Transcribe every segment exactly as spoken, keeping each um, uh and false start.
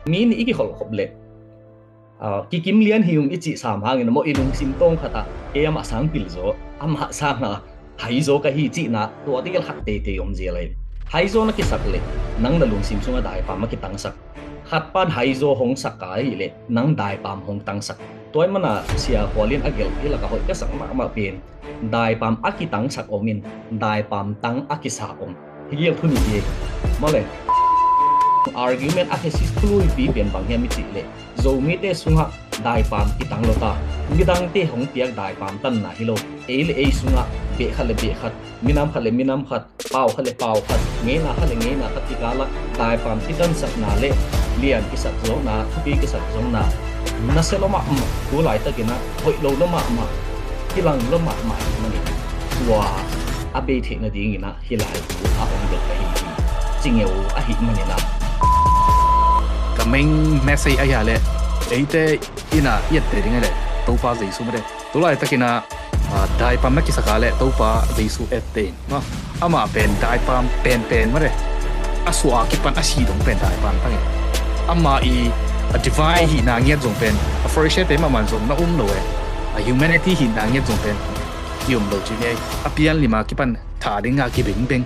Mi nih i kikholh khop leh, ah, kikim lian hi ung i cih sam hangin maw, i lungsim tawng khatah kei amah sang pil zaw, amah sanga hai zaw ka hi cihna tua tegel khat teitei om zel ahi. Hai zaw na kisak leh nang na lungsim sungah daipam a kitangsak. Khat pan hai zaw hong sak ka ahih leh nang daipam hong tangsak. Tua ahih mana Sia Khual in a gelh hi lakah hoih ka sak mahmah pen daipam a kitangsak om in daipam tang a kisa om. Hi gel thu nih hi. Mawle, argument a thesis thuluipi pen bang hiam i cih leh, Zomite sungah daipam kitang lo ta. Midangte hong piak daipam tanna hi lo. Ei le ei sungah beh khat le beh khat, minam khat le minam khat, pau khat le pau khat, ngeina khat le ngeina khat kikalah daipam kitansakna le lian kisak zawkna, thupi kisak zawkna nasia lo mahmah, tu laitakinah hoih lo lo mahmah, kilang lo mahmah ahih manin tua a bei theih nadinginah hih lai thu a hong gelh ka hi hi. Cingeu ahih maninah. Ka main message ahi a leh eite inah i ette ding a leh Topa Jesu mate. Tu laitakinah, ah, daipam na kisaka leh Topa Jesu ette in. Maw, amah pen daipam penpen mate. A suah a kipan a si dong pen daipam tang e. Amah i a divine hihna ngiat zong pen a Pharisee-te mahmah zong na um lo e. A humanity hihna ngiat zong pen i um lo ci ni. A pianlima kipan tha dinga kibengbeng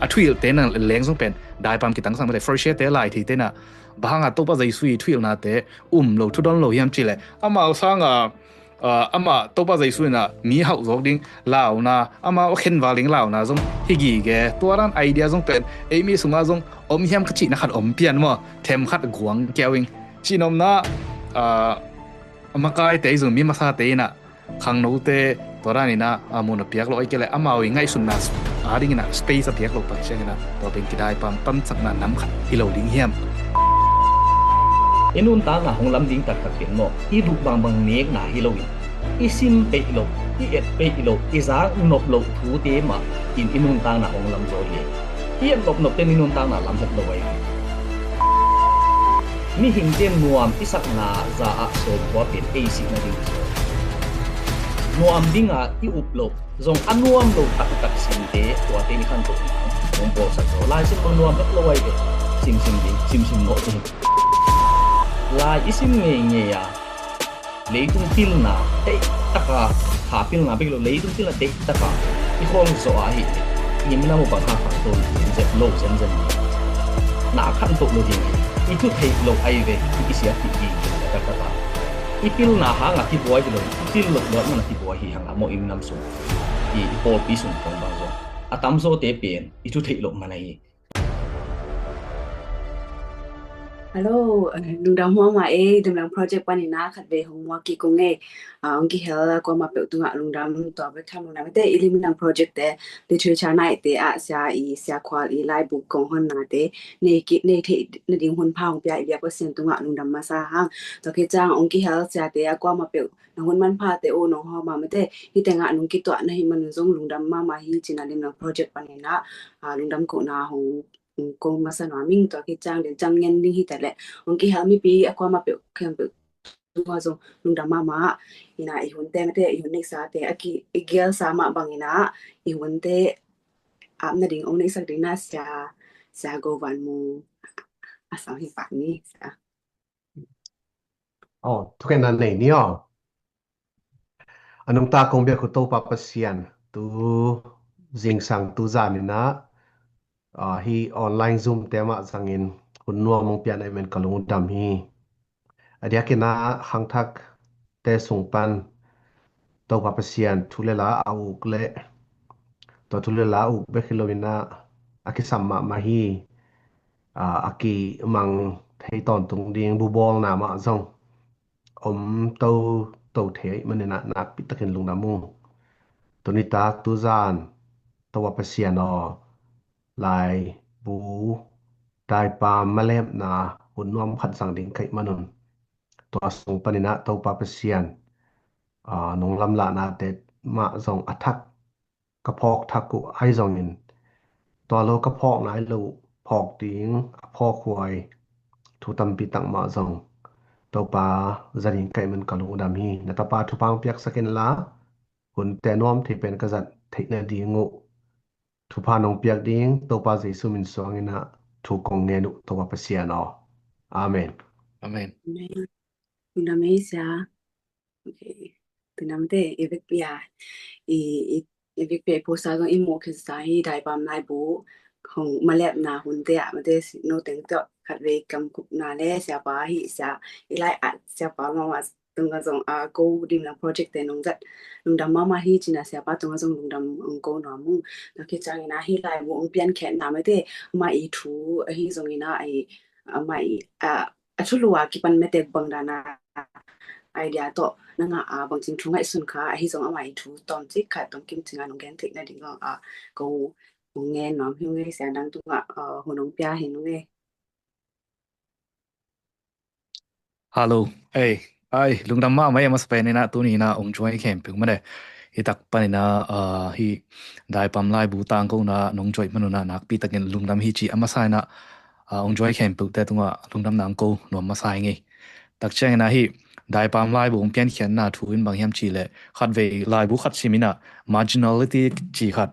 a thuhilhte na leng zong pen daipam kitangsak mate. Pharisee-te, laitheite na bang hanga Topa Jesu i thuhilhnate um lo, thudon lo hiam cih leh amau sanga, ah, amah Topa Jesu inah mi hauh zawk ding launa, amau a khenval ding launa zong hi gige. Tua dan idea zong pen ei mi sungah zong om hiam ka cihna khat om pian maw, them khat guang kiau ing. Cihnopna, ah, a makaite zong mi masate inah khangnote tua daninah a mun a piak lo ahi kei leh amau i ngaihsutna a dinginah space a piak lo pak cianginah tua pen kidaipam tansakna nam khat hi lo ding hiam? I nuntakna hong lam ding taktak pen maw, i duh bangbang nekna hi loin i sim peih loh, i et peih loh, i zak nop loh thute mah in i nuntakna hong lam zaw hi. I et nopnopte i nuntakna lam het lo ahi hi. Mihingte nuam i sakna za ah sawmkhua pen ei sihna ding hi. Nuam dinga i up loh zong a nuam lo taktak simte tuate i khantohna hong bawlsak zaw. Lai sim lo nuam het lo ahi ve. Simsim ding, simsim mawh ding. Lai i sim ngeingei a, leitung pilna teihtaka, kha pilna bek lo, leitung pilna teihtaka i khawl zawh ahi. I minam uh bang hang khantoh in zep lo zenzen. Na khantoh lo ding hi. I thu theih loh ahi ve, i kisiat hi ding hi taktak a. I pilna hanga kibuai hi lo, i pil loh luat mana kibuai hi hang a maw i minam sung. I, i pawlpi sung kong bang zaw. A tamzawte pen i thu theih loh man ahi. Hello, eh, lungdam mahmah ei, Limlang Project panin a khat vei hong muak kik ung ei. Ah, hong kihel a kuamah peuh tungah lungdam, tua bek tham lungdam ei te, i Limlang Project te, literature night te ah sia i, Sia Khual i laibu kong honna te nei ki, nei theih nading hun pha hong pia i biak Pasian tungah lungdam masa hang. Tua khit ciang hong kihel siate a kuamah peuh na hun manpha te uh nong hawm a mate, hih tengah nong kituah na hih manun zong lungdam mahmah hi cina Limlang Project panin a, ah, lungdam kohna hong kong masa nuam ing. Tua khit ciang den ciang ngen ding hi ta leh, hong kihel mipi a kuamah peuh khempeuh tungah zong lungdam mahmah. Ina i hunte mate, i hun neksate a ki, i gelsa mah bangin a i hunte ap nading hong neksak ding na sia, sia Go Van Mu a sang hi pak ni sia. Aw, thukhenna nei ni aw. A nungta kong biak uh Topa Pasian, tu zingsang tu zanin ah, ah, hi online Zoom te mah zangin hun nuam hong pian ahih manin ka lungdam hi. A diakin ah khangthak te sung pan Topa Pasian thu le la a uk le, tua thu le la a uk bek hi loin ah a kisam mahmah hi. Ah, a kimang thei tawntung ding bubawlna mah zong om to, to thei ahih manin ah nakpi takin lungdam ung. Tuni tak tu zan Topa Pasian aw, laibu, daipam malepna hun nuam khat zang ding ka hih manun, tua sung panin ah Topa Pasian, ah, nong lamlahnate mah zong a thak ka phawk thak uh ahi zongin, tua lo ka phawk nai lo uh phawk ding a phawkhuai thu tampi tak mah zong Topa za ding ka hih man ka lungdam hi. Na tapa thupha hong piaksak inla, hunte nuam thei pen ka zat theih nading uh thupha nong piak ding Topa Jesu min suangin ah thu kong ngen uh Topa Pasian aw. Amen. Amen. Amen. Tuna mei sia. Okay. Tuna mei te i vekpi a i i i vekpi a i post a zong i mu khin sa hi Daipam laibu hong malepna hun te a mate no teng tawh khat vei kam kup na le siapa hi sia i lai at siapa mama tunga zong a ko ding na project te nong zat lungdam mama hi cina siapa tunga zong lungdam ong ko nuam ung. Tua khit ciangin a hi laibu ong pian khen na mate ama i thu ahi zongin a i ama i a a thulu a kipan metek bang dana idea tawh na ngah a bangcing thu ngaihsun kha ahi zong ama i thu tawm cik khat tawm kim cinga nong gen theih nading zong a ko ong ngen nuam hi ung e sia dang tunga hun ong pia hi ung e. Hello. Ei, ai, lungdam mahmah ei a masa pen ina tuni ina ong join khempeuh mane. Hi tak pan ina hi Daipam laibu tangko na nong join manuna nakpi takin lungdam hi ci a masa ina ong join khempeuh te tunga lungdam nang ko nuam masa hi ngei. Tak ciang ina hi Daipam laibu ong piankhiatna thu in bang hiam ci le khat vei laibu khat sim ina marginality ci khat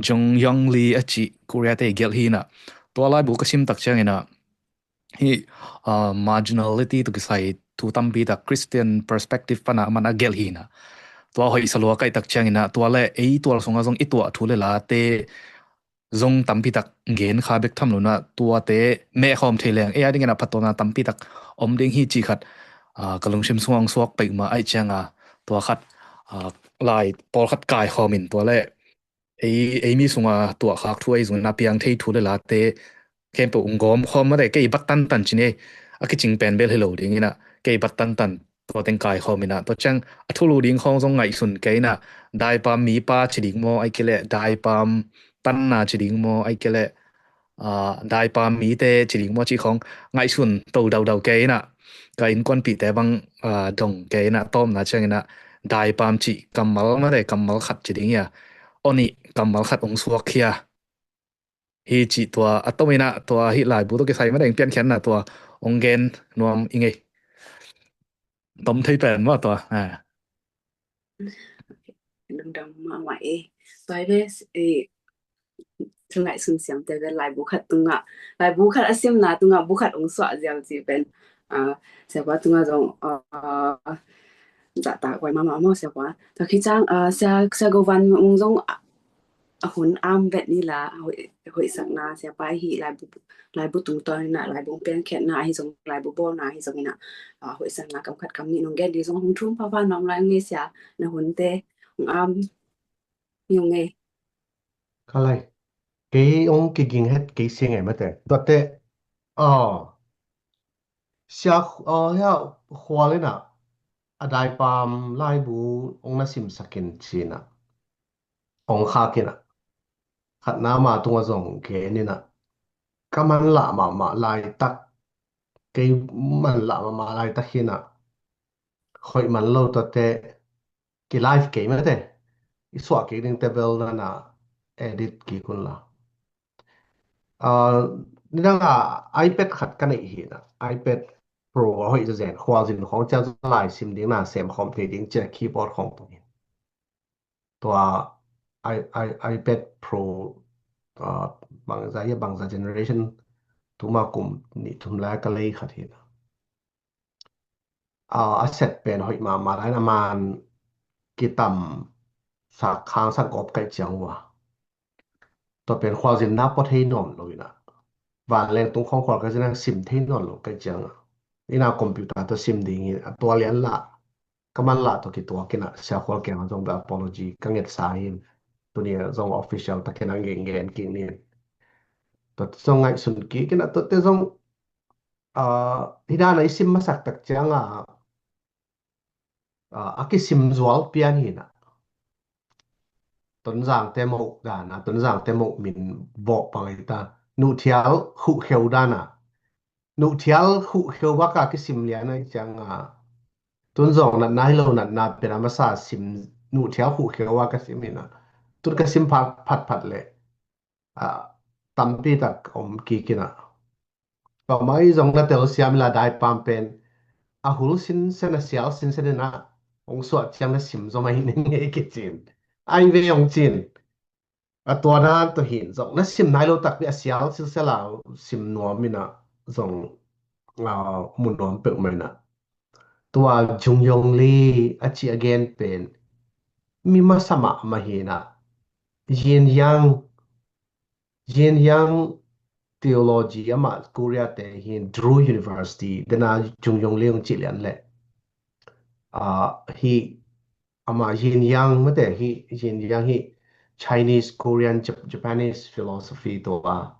Jung Yong Lee a ci Korea te gelh hi ina tua laibu ka sim tak ciang ina hi marginality tawh kisai thu tampi tak Christian perspective pana man a gelh hi ina tua hoih salua kaih tak ciang ina tua le ei tual sunga zong i tuah thu le late zong tampi tak gen kha bek tham lo na tuate mehkhawm thei leng ei a ding ina phattuamna tampi tak om ding hi ci khat ka lungsim sungah ong suak peih mah aih cianga tua khat lai pawlkhat kaikhawm in tua le ei ei mi sunga tuahkhak thu ei zungin a piang thei thu le late khempeuh ong gawm khawm mate kei bat tantan ci nei a kicing pen bel hi lo ding ina kei bat tantan tua teng kaikhawm ina tua ciang a thulu ding khawng zong ngaihsun kei ina Daipam mipa ci ding maw ai kei le Daipam tanna ci ding maw ai kei le Daipam mite ci ding maw ci khawng ngaihsun to daudau kei ina ka innkuanpihte bang dong kei ina tawmna ciang ina Daipam ci kammal mate kammal khat ci ding ia oni kammal khat ong suak khia hi ci tua a tom ina tua hi laibu tawh kisai mate ong piankhiatna tua ong gen nuam i ngei. Tom thei pen maw tua. Lungdam mahmah e. Tua hi ve e thu ngaihsun siamte ve laibu khat tunga laibu khat a simna tunga bu khat ong suah ziau ci pen siapa tunga zong zahtak huai mahmah maw siapa. Tua khit ciang sia sia Govan ong zong a hun am vet ni la hoihsakna siapa hi laibu laibu tungtawn ina laibu piankhiatna ahi zong laibu bawlna ahi zong ina hoihsakna kam khat kam nih nong gen di zong hong thum papa nuam lai nge sia na hunte hong am hi ung e. Ka lai kei ong kiging het kei sia ngei mate tuate a sia hia khual ina a Daipam laibu ong na simsakin cina ong khak ina khatna ma tunga zong gen ina ka man lah mahmah laitak kei man lah mahmah laitak hi ina hoih man lo tuate ki live kei mate i suah kik ding te bel nana edit kik un la. Nidanga iPad khat ka neih hi ina iPad Pro a hoih zazen khualzin khawng ciang lai sim ding na sem khawm thei ding cia keyboard khawng pawh hi tua iPad Pro bangza ia bangza generation tuma kum nih thum lai ka lei khat hi ina a set pen hoih mahmah lai na man kitam sak khang sak gawp kaih ciang ua tua pen khualzinna pua thei nawn lo ina vanleng tung khawng khual ka zina sim thei nawn lo kaih cianga ina computer tawh sim ding hi a tua lian lah ka man lah tawh kituak ina sia khual kianga zong bel apology ka ngetsa hi. Tuni zong official takin a ngen ngen kik ni tua zong ngaihsun kik ina tuate zong hi dana i sim masak tak cianga a kisim zual pian hi ina Tonzangte moh dana Tonzangte moh min vawh pang hi ta nuhthial khuhkheu dana nuhthial khuhkheu baka kisim lian ahi cianga tun zong natna hi lo natna pen a masa sim nuhthial khuhkheu a ka sim ina tun ka sim phat phat phat le tampi tak om kik ina Tua mai zong na telsiam ila Daipam pen a hul sinsen a sial sinsen ina hong suah ciang na sim zom ahi ning ei kicin ai ve hong cin. A tua dan tua hin zong na sim nai lo takpi a sial silsel a sim nuam ina zong mu nuam peuhmah inah. Tua Jung Yong Lee a ci a gen pen mi masa mahmah hinah. Yin Yang, Yin Yang theology amah Korea te hin Drew University dena Jung Yong Lee hong ci lian leh. Hi amah Yin Yang mate hi Yin Yang hi Chinese, Korean, Japanese philosophy tua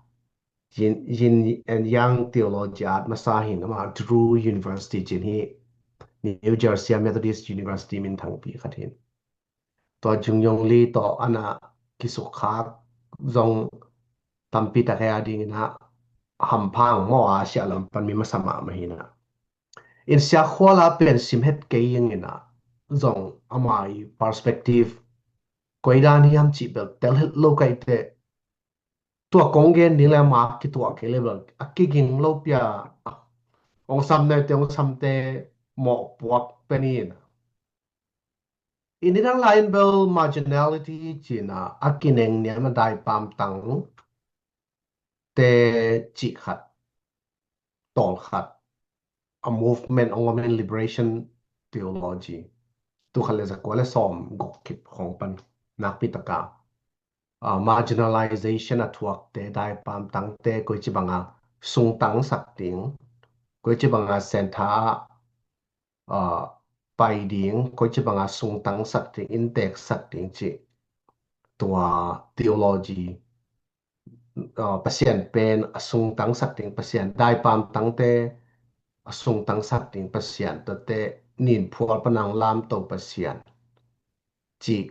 Yin, Yin and Yang theology at masa hin amah Drew University cin hi New Jersey Methodist University minthangpi khat hin. Tua Jung Yong Lee tawh ana kisukkhak zong tampi tak hei a dingin ah hampha maw a siah lam pan mi masa mahmah hinah. In siakhuala pen sim het kei inginah zong ama i perspective koi dan hiam cih bel tel het lo kaite. Tua kong gen ni le ama kituah kei le bel a kiging lo pia ong sam naute ong samte mawhpuak pen inah. I nidang lai-in bel marginality cina a kineng niam a daipam tang te cih khat, tawl khat, a movement ong om in liberation theology tu khat le zakua le sawm guk kip khong pan nakpi taka marginalization a thuakte daipam tangte koici banga sungtangsak ding, koici banga sentha pai ding, koici banga sungtangsak ding, innteksak ding cih tua theology. Pasian pen a sungtangsak ding Pasian, daipam tangte a sungtangsak ding Pasian, tuate ninphual panang lamto Pasian cih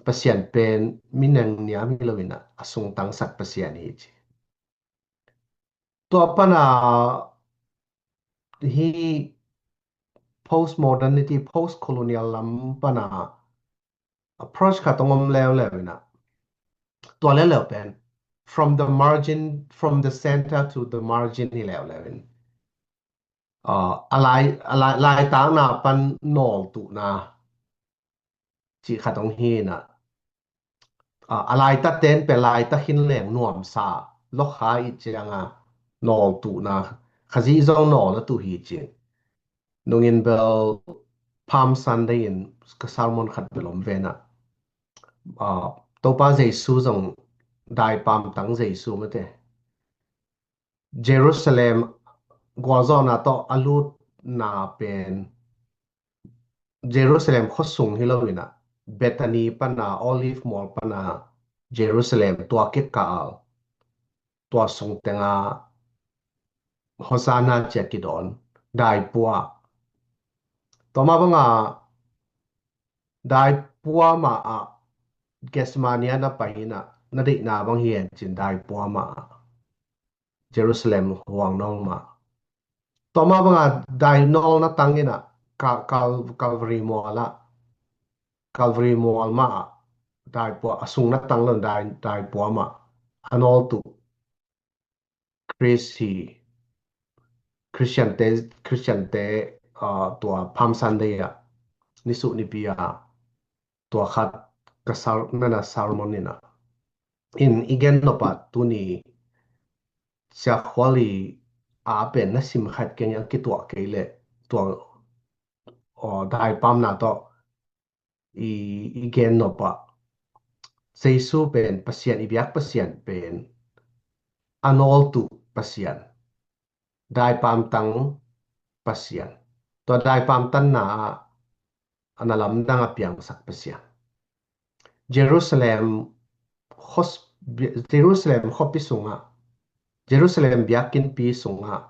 Pasian pen mineng niam hi lo inah a sungtangsak Pasian hi ci. Tua pana hi postmodernity, postcolonial lam pana approach khat ong om leuleu inah. Tua leuleu pen from the margin, from the center to the margin hi leuleu in. A lai, a lai, laitakna pan nawltuhna cih khat ong hinah. A laitaten pe laita hin leng nuamsa lokha i cianga nawltuhna Khazih zong nawl a tuh hi cin. Nungin bel Palm Sunday in ka sermon khat bel om venah. Topa Jesu zong daipam tang Jesu mate Jerusalem gualzawhna tawh a lutna pen Jerusalem khuasung hi lo inah Bethany pana Olive mual pana Jerusalem tua kikal tua sung tenga Hosanna cia kidawn daipua. Tua mah banga daipua mah ah Gethsemane na pai inah na deihna bang hi en cin daipua mah ah Jerusalem huang nawng mah. Tua mah banga dainawl na tang inah Calvary mual ah Calvary mual mah ah daipua a sung na tang lo daipua mah a nawltuh Khrist hi. Khristiante, Khristiante tua Palm Sunday ah nisuh nipi ah tua khat ka sar nana sermon inah. In i gen nopah tuni siakhuali a pen na sim khat keng a kituah kei leh tua daipamna tawh i gen nopah Jesu pen Pasian, i biak Pasian pen a nawltuh Pasian, daipam tang Pasian, tua daipam tanna ah a na lamdang a piangsak Pasian. Jerusalem Jerusalem khuapi sungah, Jerusalem biakinnpi sungah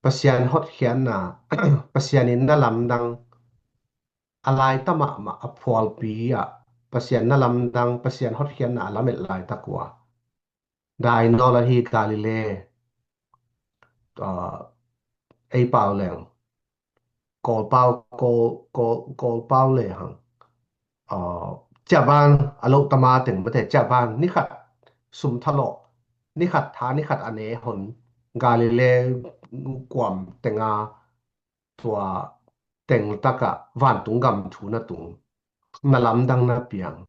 Pasian hotkhiatna, Pasian in na lamdang a laita mahmah a phualpi ah Pasian na lamdang, Pasian hotkhiatna a lamet laitak uh a dainawl ahi Galilee ei pau leng Kawlpau, Kawl, Kawl, Kawlpau le hang ciahban a loh tama teng mate ciahban nikhat sum thalawh, nikhat tha nikhat a ne hon Galilee kuam tenga tua teng takah vantung gam thu na tung na lamdang na piang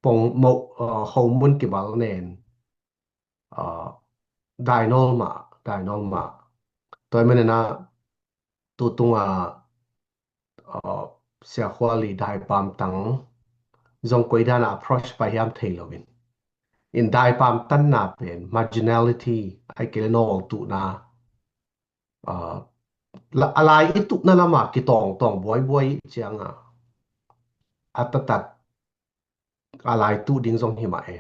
pong mo homun kibal nen dainawl mah, dainawl mah. Tua hi manin ah tu tungah, uh, Sia Khual i Daipam tang zong koi dan a approach pai hiam thei lo in. In Daipam tanna pen marginality, ahih kei leh nawltuhna, uh, la-, a lai i tuhna lamah kitawngtawng buaibuai ciangah a taktak a lai tuh ding zong hi mah e.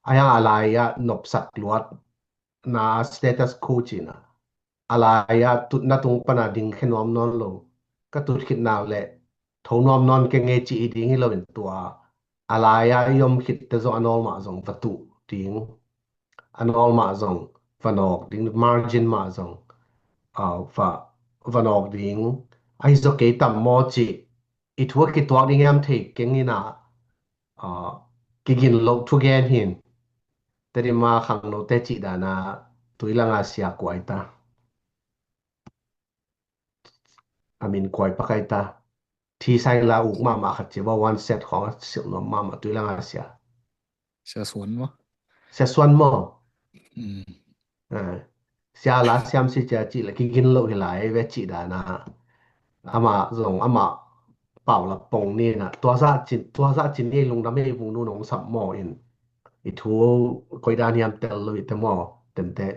A hiang a lai ah nopsak luatna status quo cihna, a lai ah tutna tung pana ding khe nuam nawn lo, ka tut khit nak leh tho nuam nawn keng e cih hi ding hi lo in, tua a lai ah i om khitte zong a nawl mah zong va tuh ding, a nawl mah zong va nawk ding, margin mah zong, ah, va, va nawk ding. Ahi zaw kei tam maw cih i thu a kituak ding hiam thei keng in ah, ah, kigin loh thugen hi in. Tedim a khangnote cih dan a Tuilang a Sia Kuai ta, a min Kuai Pakai ta, thi saing la uk mahmah khat ci a, one set khawng a silh nuam mahmah Tuilang a Sia. Sia Suan maw? Sia Suan maw? Mm. Ah, Sia la siam si cia cih la kigin loh hi lai ve cih dan a. Amah zong, amah pau la pong ni na. Tua zah cin, tua zah cin ni lungdam ei, vung nu nong sap maw in. I thu koi dan hiam tel lo i te maw. Tente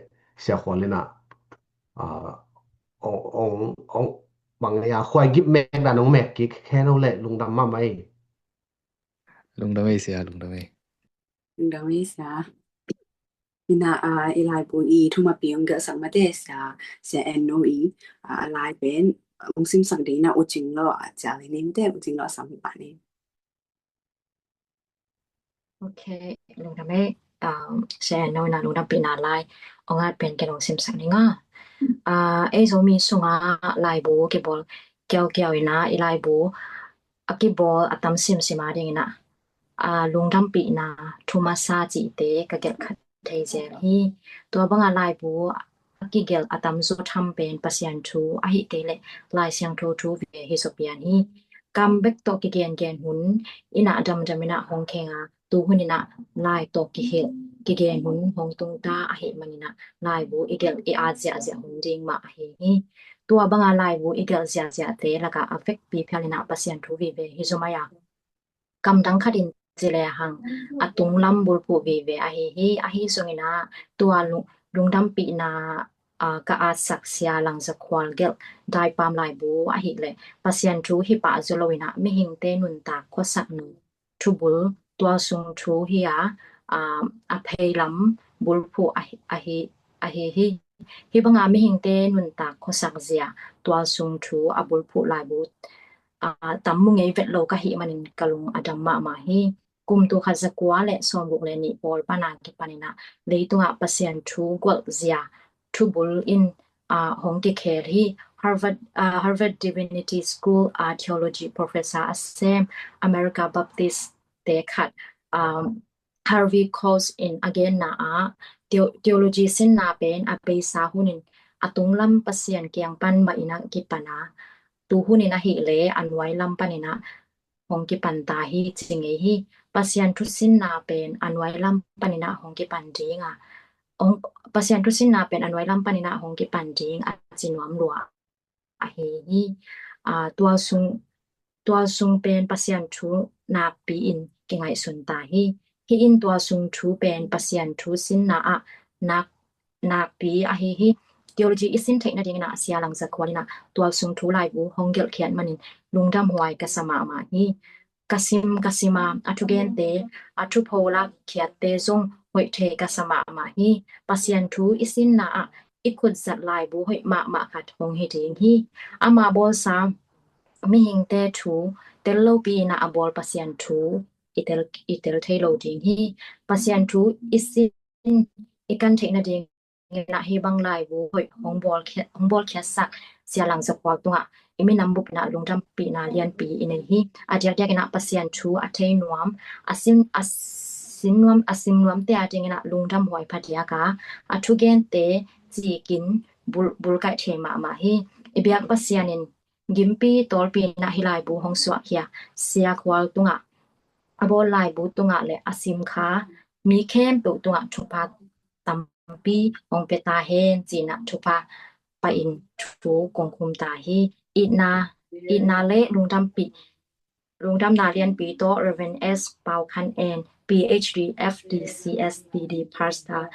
Sia Khual in ah, ah, ong, ong, ong, bang ya khuai gip mek dan ong mek kik khen o le lungdam mahmah ei. Lungdam ei Sia, lungdam ei. Lungdam ei Sia. Ina, ah, i laibu i thu mapi ong gelhsak mate Sia, Sia En No i, ah, a lai pen ong simsak ding ina U Cing Law a cial hi ni mate, U Cing Law a sam hi pah ni. Ok, lungdam ei, um, Sia En No ina lungdampihna lai ong at pen ken ong simsak ning a. Ah, ei Zomi sunga laibu kibawl kiaukiau ina i laibu a kibawl a tam simsim a ding ina, ah, lungdampihna thu masa cihte ka gelh khat thei zel hi. Tua banga laibu a kigelh a tamzaw tham pen Pasian thu ahih kei leh Lai Siangtho thu ve hi zaw pian hi. Kam bek tawh kigengen hun in ah damdam in ah hong kheng a, tu hun in ah lai tawh kihilh kigen hun hong tung ta ahih manin ah laibu i gelh i at ziahziah hun ding mah ahi hi. Tua banga laibu i gelh ziahziahte lakah a vekpi phial in ah Pasian thu vive hi zaw mai a. Kam dang khat in ci le hang a tunglam bulphuh vive ahi hi. Ahi zongin ah tua lung-, lungdampihna, ah, ka atsak Sia Lang Za Khual gelh Daipam laibu ahih leh Pasian thu hi pah zaw lo in ah mihingte nuntak khuasakna thubul tualsung thu hi a, ah, a pheilam bulphuh ahi, ahi, ahi hi. Hih banga mihingte nuntak khuasak zia tualsung thu a bulphuh laibu, ah, tam mu ngei vet lo ka hih manin ka lung a dam mahmah hi. Kum tul khat za kua le sawmguk le nih pawl pana kipan in ah leitungah Pasian thu gualh zia thubul in, ah, hong kikhel hi. Harvard, ah, Harvard Divinity School, ah, theology professor a sem America Baptist te khat, um, Harvey Cox in a genna ah theo-, theology sinna pen a beisa hun in a tunglam Pasian kiang pan mah in ah kipan a, tu hun in ahih leh a nuailam pan in ah hong kipan ta hi ci ngei hi. Pasian thu sinna pen a nuailam pan in ah hong kipan ding a, hong, Pasian thu sinna pen a nuailam pan in ah hong kipan ding a ci nuam lua ahi hi. Ah, tualsung, tualsung pen Pasian thu nakpi in kingaihsun ta hi. Hih in tualsung thu pen Pasian thu sinna ah nak, nakpi ahi hi. Theology i sin theih nadingin ah Sia Lang Za Khual in ah tualsung thu laibu hong gelhkhiat manin lungdamhuai ka sa mahmah hi. Ka sim, ka sim a, a thugente, a thupho lakkhiatte zong hoih thei ka sa mahmah hi. Pasian thu i sinna ah i khutzat laibu hoih mahmah khat hong hi ding hi. Ama bawlsa mihingte thu tel lopi in ah a bawl Pasian thu i tel, i tel thei lo ding hi. Pasian thu i sin, i kan theih nading in ah hih bang laibu hoih hong bawlkhia-, hong bawlkhiatsak Sia Lang Za Khual tungah i minam bup in ah lungdampihna lianpi i nei hi. A diakdiak in ah Pasian thu a thei nuam, a sim, a sim nuam, a sim nuamte a dingin ah lungdamhuai phadiak a, a thugente cikin bul-, bulkaih thei mahmah hi. I biak Pasian in gimpi tawlpi in ah hih laibu hong suahkhia Sia Khual tungah, a bawl laibu tungah le a sim kha mi khempeuh tungah thupha tampi hong pia ta hen ci in ah thupha pai-in thu kong khum ta hi. Itna, itna le lungdampih, lungdamna lianpi tawh Reverend S Pau Khan En, P H D, F D, C S D D, Pastor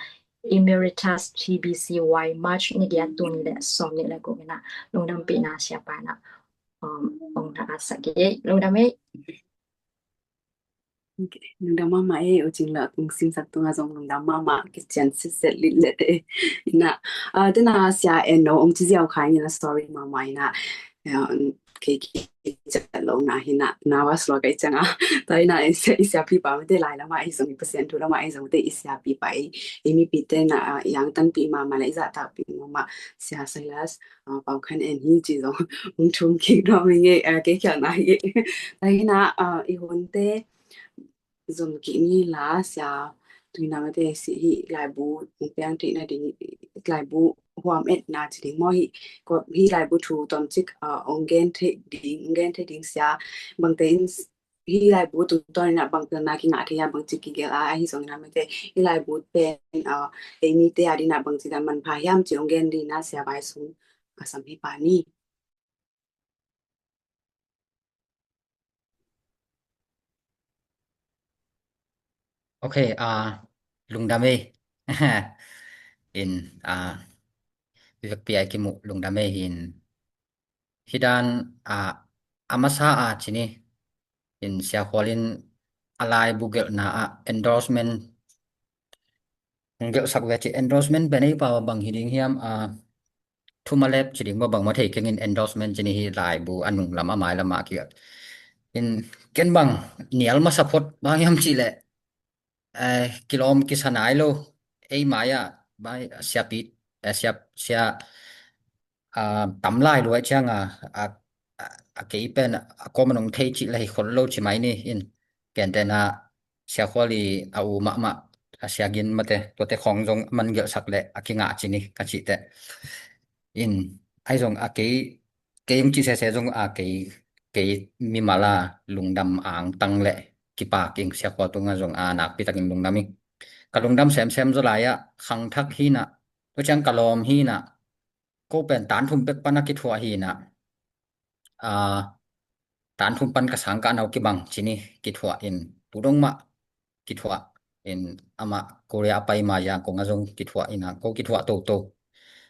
Emeritus, T B C Y, March ni giat, tul nih le sawm nih le guk in ah lungdampihna siapa in ah, um, ong na a sak hi. Lungdam ei. Ok, lungdam mahmah ei, U Cing le Kong Sim sak tungah zong lungdam mahmah, kician sitset lilet ei. Ina, ah, tena Sia En No ong ci ziau kha ina, sorry mahmah ina. Kei kician lo na hi na, na was lo kei ciang a. Ta ina i sia, i siapipa mate lai lamah ei zong, i Pasian thu lamah ei zong te i siapipa ei, i mipite na, ah, i angtanpih mahmah le i zahtakpih mahmah Sia Silas, ah, Pau Khan En hi ci zong ong thum kik nuam ing ei, ah, kei khialhna hi. Ta ina, ah, i hunte zom kik ni la, Sia, tuni na mate si hi laibu piang theihna ding, laibu huam etna ci ding maw hi, ko hi laibu thu tomcik, ah, ong gen thei ding, ong gen thei ding Sia, bangte in hi laibu tungtawn in ah bangte na kingah thei a, bangci kigelh a, ahi zong in ah mate hi laibu pen, ah, ei mite a ding ah bangci dan manpha hiam ci ong gen ding in ah Sia vai sung a sam hi pa ni. Ok, ah, lungdam ei. In, ah, vivek pi ai kimu lungdam ei hin. Hi dan, ah, a masa a ci ni. In Sia Khual in a laibu gelhna ah endorsement hong gelhsak ve ci, endorsement pen ei pau a bang hi ding hiam, ah, thumalep ci ding maw, bang maw thei keng in, endorsement ci ni hi laibu a nunglam a mailam a kigelh. In ken bang nial masa phot bang hiam cih leh, eh, kilawm kisa nai lo, ei mai ah, mai siapi, eh, sia, sia, ah, tam lai luai ciang a, a, a, a kei pen a kawm a nong thei cih la hi khol lo ci mai ni in, ken tena Sia Khual i a u mahmah, a Sia Gin mate, tuate khawng zong a man gelhsak le a kingah ci ni ka cih teh. In, ai zong a kei, kei ong ci sese zong a kei, kei mimal a lungdam angtang le kipak ing, Sia Khual tungah zong a nakpi takin lungdam ing. Ka lungdam semsem zaw lai ah khangthak hi na, tua ciang ka lawm hi na, ko pen tan thum pek pan a kithuah hi na, ah, tan thum pan ka sangkah nau kibang ci ni, kithuah in, tu dong mah kithuah in, amah Korea a pai ma ya kong a zong kithuah in a, ko kithuah toto.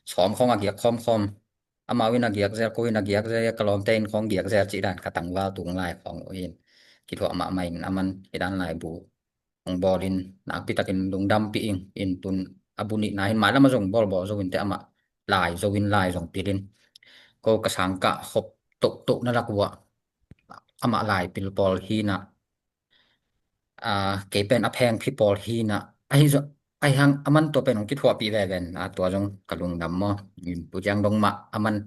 Sawm khawng a giak khawmkhawm. Amau in a giak zel, ko in a giak zel, ka lawmte in khawng giak zel cih dan ka tangval tung lai khawng uh in. Kithuah mahmah in, aman hi dan laibu hong bawl in, nakpi takin lungdampih ing. In tun a bu nihna hin mailam a zong bawlbawl zo in te, amah lai zo in, lai zong pil in. Ko ka sangkah khop tohtoh na lak uh ah amah lai pil pawl hi na, ah, kei pen a phengphi pawl hi na. Ahi zong, ahi hang aman tua pen hong kithuahpih veve in, ah, tua zong ka lungdam maw. In tu ciang dong mah aman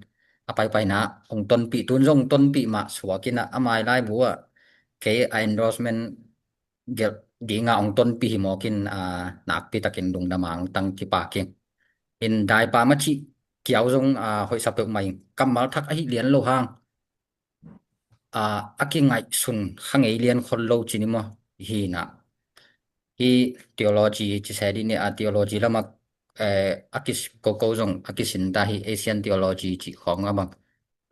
a paipaina hong tonpih, tun zong tonpih mah suak in a, a mai laibu ah kei a endorsement gelh ding a hong tonpih hi mawk in, ah, nakpi takin lungdam angtang kipak ing. In daipa mah cih kiau zong, ah, hoihsa peuhmah ing, kammal thak ahi lian lo hang, ah, a kingaihsun kha ngei lian khol lo ci ni maw, hi na. Hi theology ci se dih ni a, theology lamah, eh, a kis, koko zong a kisin ta hi, Asian theology cih khawng a bang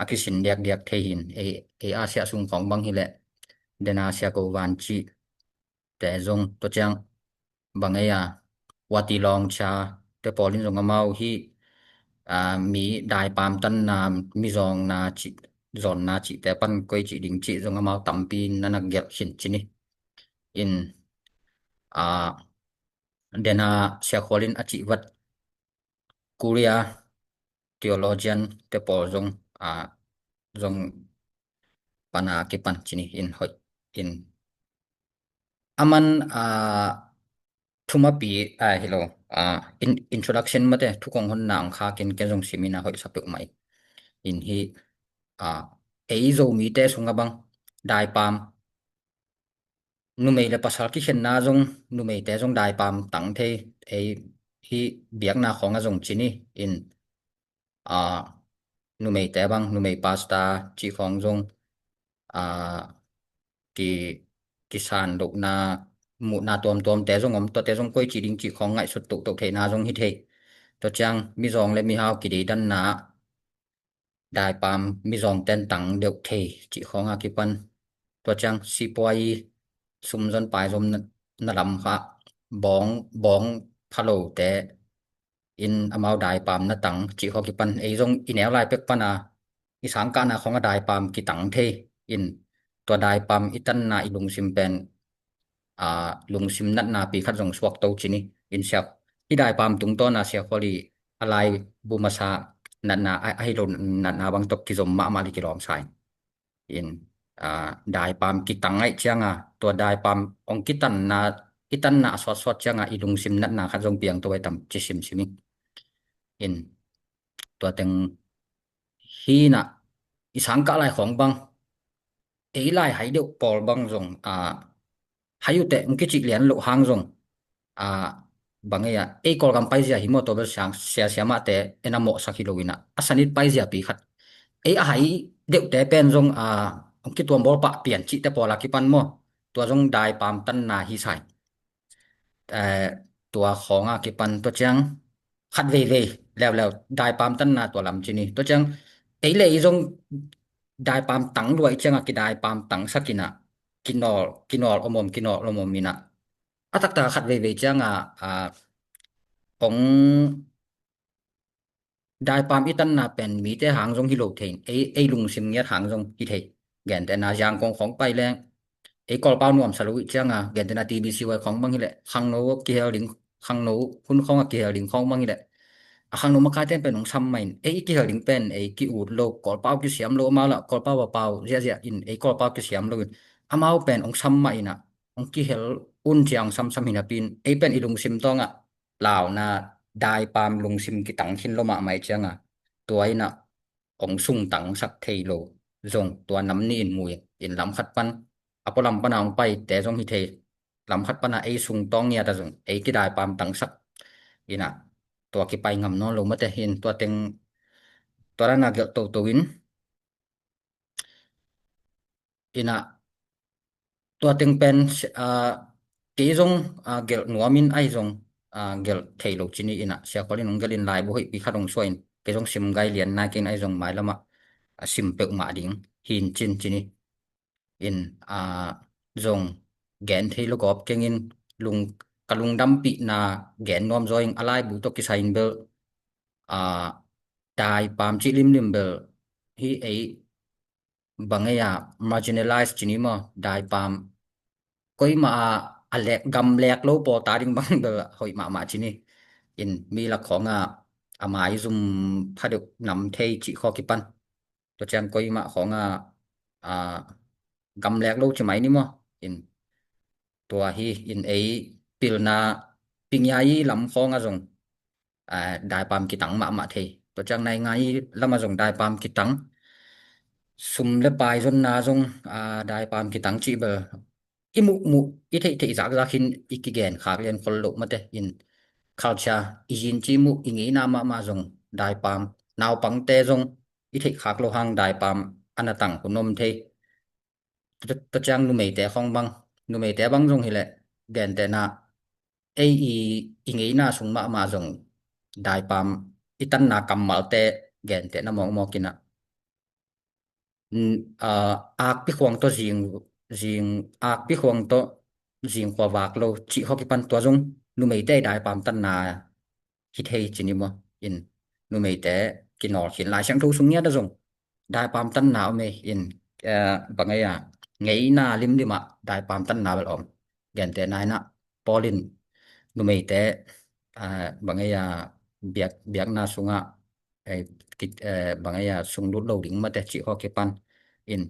a kisin diakdiak thei hin, ei, ei Asia sung khawng bang hi leh, dena Sia Ko Van cih te zong, tua ciang bang ei a, Wati Lawng Cha te pawl in zong amau hi, ah, mi daipam tanna, mi zawngna cih, zawnna cihte pan koi cih ding cih zong amau tampi na na gelh khin ci ni. In, ah, dena Sia Khual in a cih vat Korea theologian te pawl zong, ah, zong pana kipan ci ni in hoih in. Aman, ah, thumapi, ah, hi lo, ah, in, introduction mate, thu kong honna ang kha ken, ken zong sim in a hoihsa peuhmah in hi, ah, ei Zomite sungah bang daipam, numei le pasal kikhenna zong, numeite zong daipam tang thei, ei hi biakna khawng a zong ci ni in, ah, numeite bang, numei pastor cih khawng zong, ah, ki, kisan lohna, muhna tuamtuamte zong om, tuate zong koi cih ding cih khawng ngaihsut tohtoh theihna zong hi thei. Tua ciang mizawng le mihau kideidanna ah daipam mizawngte in tang deuh thei cih khawng a kipan, tua ciang sipuai sumzon paizom na, na lam kha bawng, bawng phalote in amau daipam na tang cih khawng kipan, ei zong i neu lai pek pana i sangkahna khawng a daipam kitang thei in, tua daipam i tanna i lungsim pen, a, lungsim natna pi khat zong suak to cini in siak. I daipam tungtawna siakholi a laibu masa natna, a, ahi lo natna bang tawh kizom mahmah li kilawm sa in. In, a, daipam kitang aih cianga, tua daipam ong kitanna, i tanna a suatsuat cianga i lungsim natna khat zong piang to ai tam ci simsim in. In, tua teng hina, i sangkah lai khawng bang, ei lai hai deuh pawl bang zong, a, hai uh teh, ong kicih lian loh hang zong, a, bang ei a, ei Kawlgam paizia hi maw, tua bel siang, sia siamahte en a mawhsak hi lo in a, a sanit paizia pi khat. Ei a hai deuhte pen zong, a, ong kituam bawl pah pian cihte pawl a kipan maw, tua zong daipam tanna hi sai. Eh, tua khawng a kipan tua ciang khat veivei leuleu daipam tanna tua lam cini. Tua ciang ei le ei zong daipam tang luai cianga kidaipam tangsak in a, kinawl, kinawl om om, kinawl om om in a, a taktak khat veivei cianga, a, ong daipam i tanna pen mite hang zong hi lo thei, ei, ei lungsim ngiat hang zong hi thei. Gentehna Zangkong khawng pai leng ei Kawlpau nuamsa lo ih cianga, gentehna T B C Y khawng bang hileh, khangno kihel ding, khangno hun khawng a kihel ding khawng bang hileh, a khangno makaite pen ong sam mah in, ei i kihel ding pen ei ki-ut lo, Kawlpau kisiam lo, amau lah Kawlpau a pau ziahziah in ei Kawlpau kisiam lo in, amau pen ong sam mah in a, ong kihel un cia ong samsam hi napi in, ei pen i lungsim tawngah launa daipam lungsim kitang khin lo mahmah ih cianga, tua in a ong sungtangsak thei lo zong tua nam nih in mu in, lam khat pan, a pualam pana ong paite zong hi thei, lam khat pana ei sungtawng ngiat a zong ei kidaipam tangsak in a, tua kipai ngam nawn lo mate in, tua teng, tua dana gelh toto in, in a, tua teng pen, a, kei zong, a, gelh nuam in ahi zong, a, gelh thei lo cini in a, siakhol in ong gelh in laibu hoihpi khat ong suah in, kei zong sim gai lian nai kei in ahi zong mailamah, a, sim peuhmah ding hi in cin cini in, a, zong gen thei lo gawp keng in, lung, ka lungdampihna gen nuam zaw in, a laibu tawh kisai in bel, a, daipam cih limlim bel hi ei, bang ei a, marginalize cini maw, daipam koimah a, a lek, gam lek lo pawl ta ding bang bel hoih mahmah cini in, mi lak khawng a, a maizum phadeuh nam thei cih khawng kipan, tua ciang koimah khawng a, a, gam lek lo ci mai ni maw in, tua hi in ei pilna pingyai lam khawng a zong, a, daipam kitang mahmah thei. Tua ciang naingai lama zong daipam kitang, sum le pai zonna zong, a, daipam kitang cih bel i muhmuh, i theihtheih zakzak hin i kigen khak lian khol loh mate in, culture i yin ci muh i ngeina mahmah zong daipam, naupangte zong i theih khak loh hang daipam a na tang hun om thei. Tua, tua ciang numeite khawng bang, numeite bang zong hileh, gentehna ei i, i ngeina sung mahmah zong daipam i tanna kammalte gentehna mawkmawk in a, n-, a, akpi khuang tawh zing, zing, akpi khuang tawh zing khua vak lo cih khawng kipan, tua zong numeite i daipam tanna hi thei cini maw in, numeite kinawl khin, Lai Siangtho sung ngiat a zong daipam tanna om ei in, eh, bang ei a, ngeina limlim ah daipam tanna bel om. Gentehna in a, Paul in numeite, ah, bang ei a, biak, biakna sungah, eh, ki, eh, bang ei a, sunglut lo ding mate cih khawng kipan in,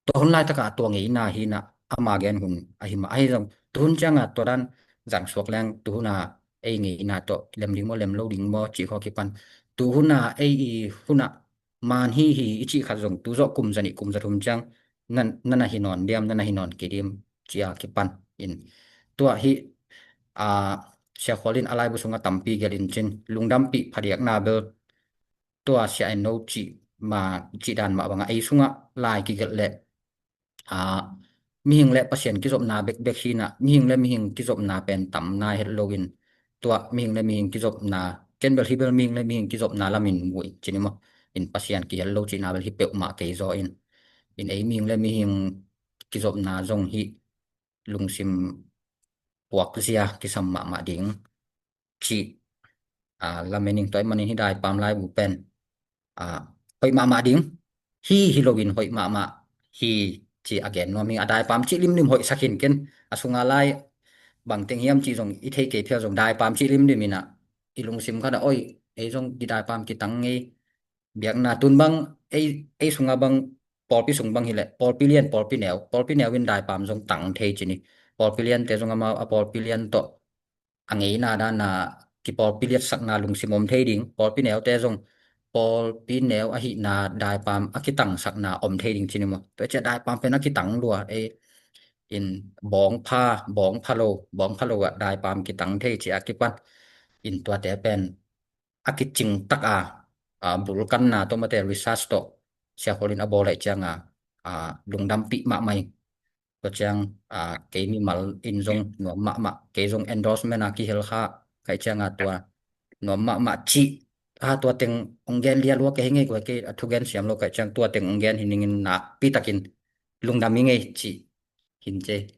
tua hun laitakah tua ngeina hi in a, ama gen hun ahi mah ahi zong, tuhun ciangah tua dan zang suak leng, tuhun a ei ngeina tawh lem ding maw, lem lo ding maw cih khawng kipan, tuhun a ei i hun ah man hi hi i cih khat zong, tu zawh kum zanih kum zathum ciang na, na na hi nawn diam, na na hi nawn kei diam cih a kipan in, tua hi, a, siakhol in a laibu sungah tampi gelh in cin, lungdampih phadiakna bel tua sia en no cih ma, cih dan mah bangah ei sungah lai kigelh leh, a, mihing le Pasian kizopna bekbek hi in a, mihing le mihing kizopna pen tam nai het lo in, tua mihing le mihing kizopna ken bel hi bel mihing le mihing kizopna lamin mu in cini maw. In Pasian kihel lo cihna bel hi peuhmah kei zaw in. In ei mihing le mihing kizopna zong hi lungsim puakzia kisam mahmah ding cih, ah, lamen ing. Tua ahih manin hi daipam laibu pen, ah, hoih mahmah ding hi, hi loin hoih mahmah hi ci a gen nuam hi. A daipam cih limlim hoihsak hin ken, a sunga lai bangteng hiam cih zong i thei kei phial zong daipam cih limlim in ah i lungsim khat ah oi, ei zong i daipam kitang ngei. Biakna tun bang ei, ei sunga bang pawlpi sung bang hileh pawlpi lian pawlpi neu, pawlpi neu in daipam zong tang thei cini. Pawlpi liante zong amau a pawlpi lian tawh a ngeina dana kipawlpi liatsakna lungsim om thei ding. Pawlpi neute zong pawlpi neu ahihna daipam a kitangsakna om thei ding cini maw. Tua cia daipam pen a kitang lua ei in bawngpha, bawngpha lo, bawngpha lo ah daipam kitang thei ci a kipan in tuate pen a kicing taka, a, bulkanna tawh mate research tawh Sia Khual in a bawl ahih cianga, a, lungdampih mahmah ing. Tua ciang, a, kei mimal in zong nuam mahmah, kei zong endorsement a kihel kha kaih cianga tua nuam mahmah cih, a, tua teng ong gen lia lua kei hi ngei kua kei a thugen siam lo kaih ciang tua teng ong gen hi ningin nakpi takin lungdam hi ngei cih hin cei.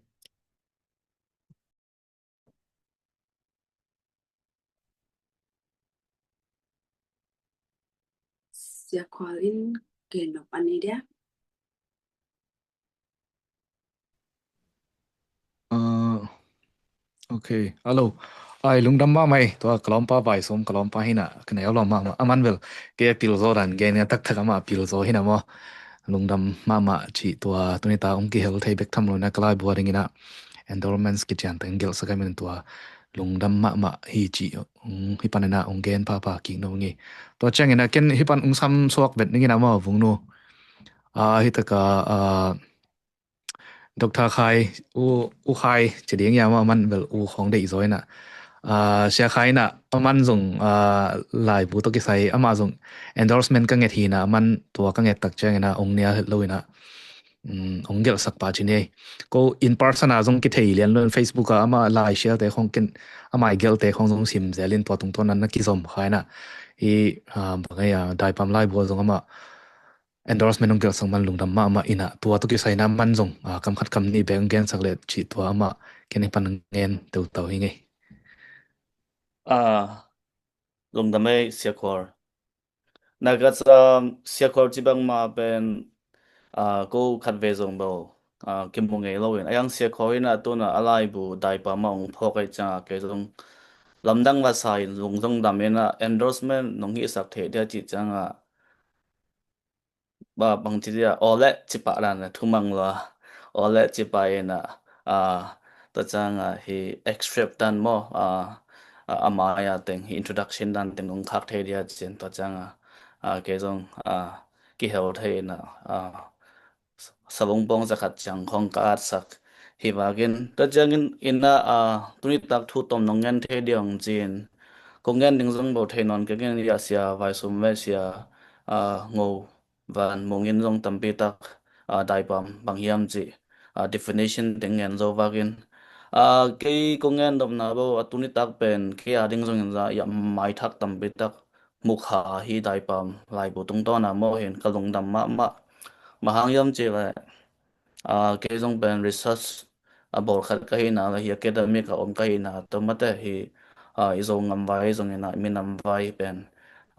Sia Khual in gen nop a nei dia. Ah, ok. Alo. Ai, lungdam mahmah ei. Tua ka lawmpa Vai Sum, ka lawmpa hi na, ka neu lawm mahmah. Aman bel kei a pil zaw dan gen a taktak amah a pil zaw hi na maw. Lungdam mahmah cih tua tuni ta ong kihel thei bek tham lo na ka laibu a dingin ah endorsements kician teng gelhsak a min tua lungdam mahmah hi cih, mm, hi panin ah ong gen phapha kik no ngi. Tua ciangin ah ken hi pan ong sam suak vet ningin ah maw Vung nu. Ah, hi taka, ah, Doctor Khai, U, U Khai ci ding ia maw, aman bel U khawng deih zaw in ah. Ah, Sia Khai in ah, aman zong, ah, laibu tawh kisai, amah zong endorsement ka nget hi in ah, aman tua ka nget tak ciangin ah, ong nial het lo in ah. Um, ong gelhsak pa ci ni ei. Ko in person a zong kithei lian lo in Facebook a, amah lai share te khawng ken, amah i gelh te khawng zong sim zel in tua tungtawn ah na kizom kha in ah. Hi, ah, bang ei a, daipam laibu a zong amah endorsement ong gelhsak man lungdam mahmah in ah, tua tawh kisai in ah man zong, ah, kam khat kam nih bek ong gensak leh cih tua amah ken hi pan ngen teutau hi ngei. Ah, lungdam ei Sia Khual. Na ka, um, Sia Khual ci bangmah pen, ah, ko khat ve zong bo, ah, kimu ngei lo in. A iang Sia Khual in ah tun ah a laibu daipam ah ong phawk ahih ciangah kei zong lamdang va sa in lung zong dam in ah endorsement nong hihsak thei dia cih ciangah ba bang ci dia, aw le ci pah dan a thumang lua. Aw le ci pah in ah, ah, tua ciangah hi excerpt dan maw, ah, ah, a mai a teng hi introduction dan teng ong khak thei dia cin tua ciangah, ah, kei zong, ah, kihel thei in ah, ah, savung pawng zakhat ciang khawng ka atsak hi vakin tua ciangin in ah, ah, tuni tak thu tom nong ngen thei dia ong cin. Kong ngen ding zong bo thei nawn kei ing, ia Sia Vai Sum ve Sia, ah, Ngo Van Mung in zong tampi tak, ah, daipam bang hiam cih, ah, definition teng ngen zo vakin. Ah, kei kong ngen dopna bo, a tuni tak pen kei a ding zongin za, ia maithak tampi tak mukha hi daipam laibu tungtawn a maw hin ka lungdam mahmah. Bang hang hiam cih leh, ah, kei zong pen research a bawl khat ka hihna, hi academic a om ka hihna, tua mate hi, ah, i Zo ngam vai zongin ah, i minam vai pen,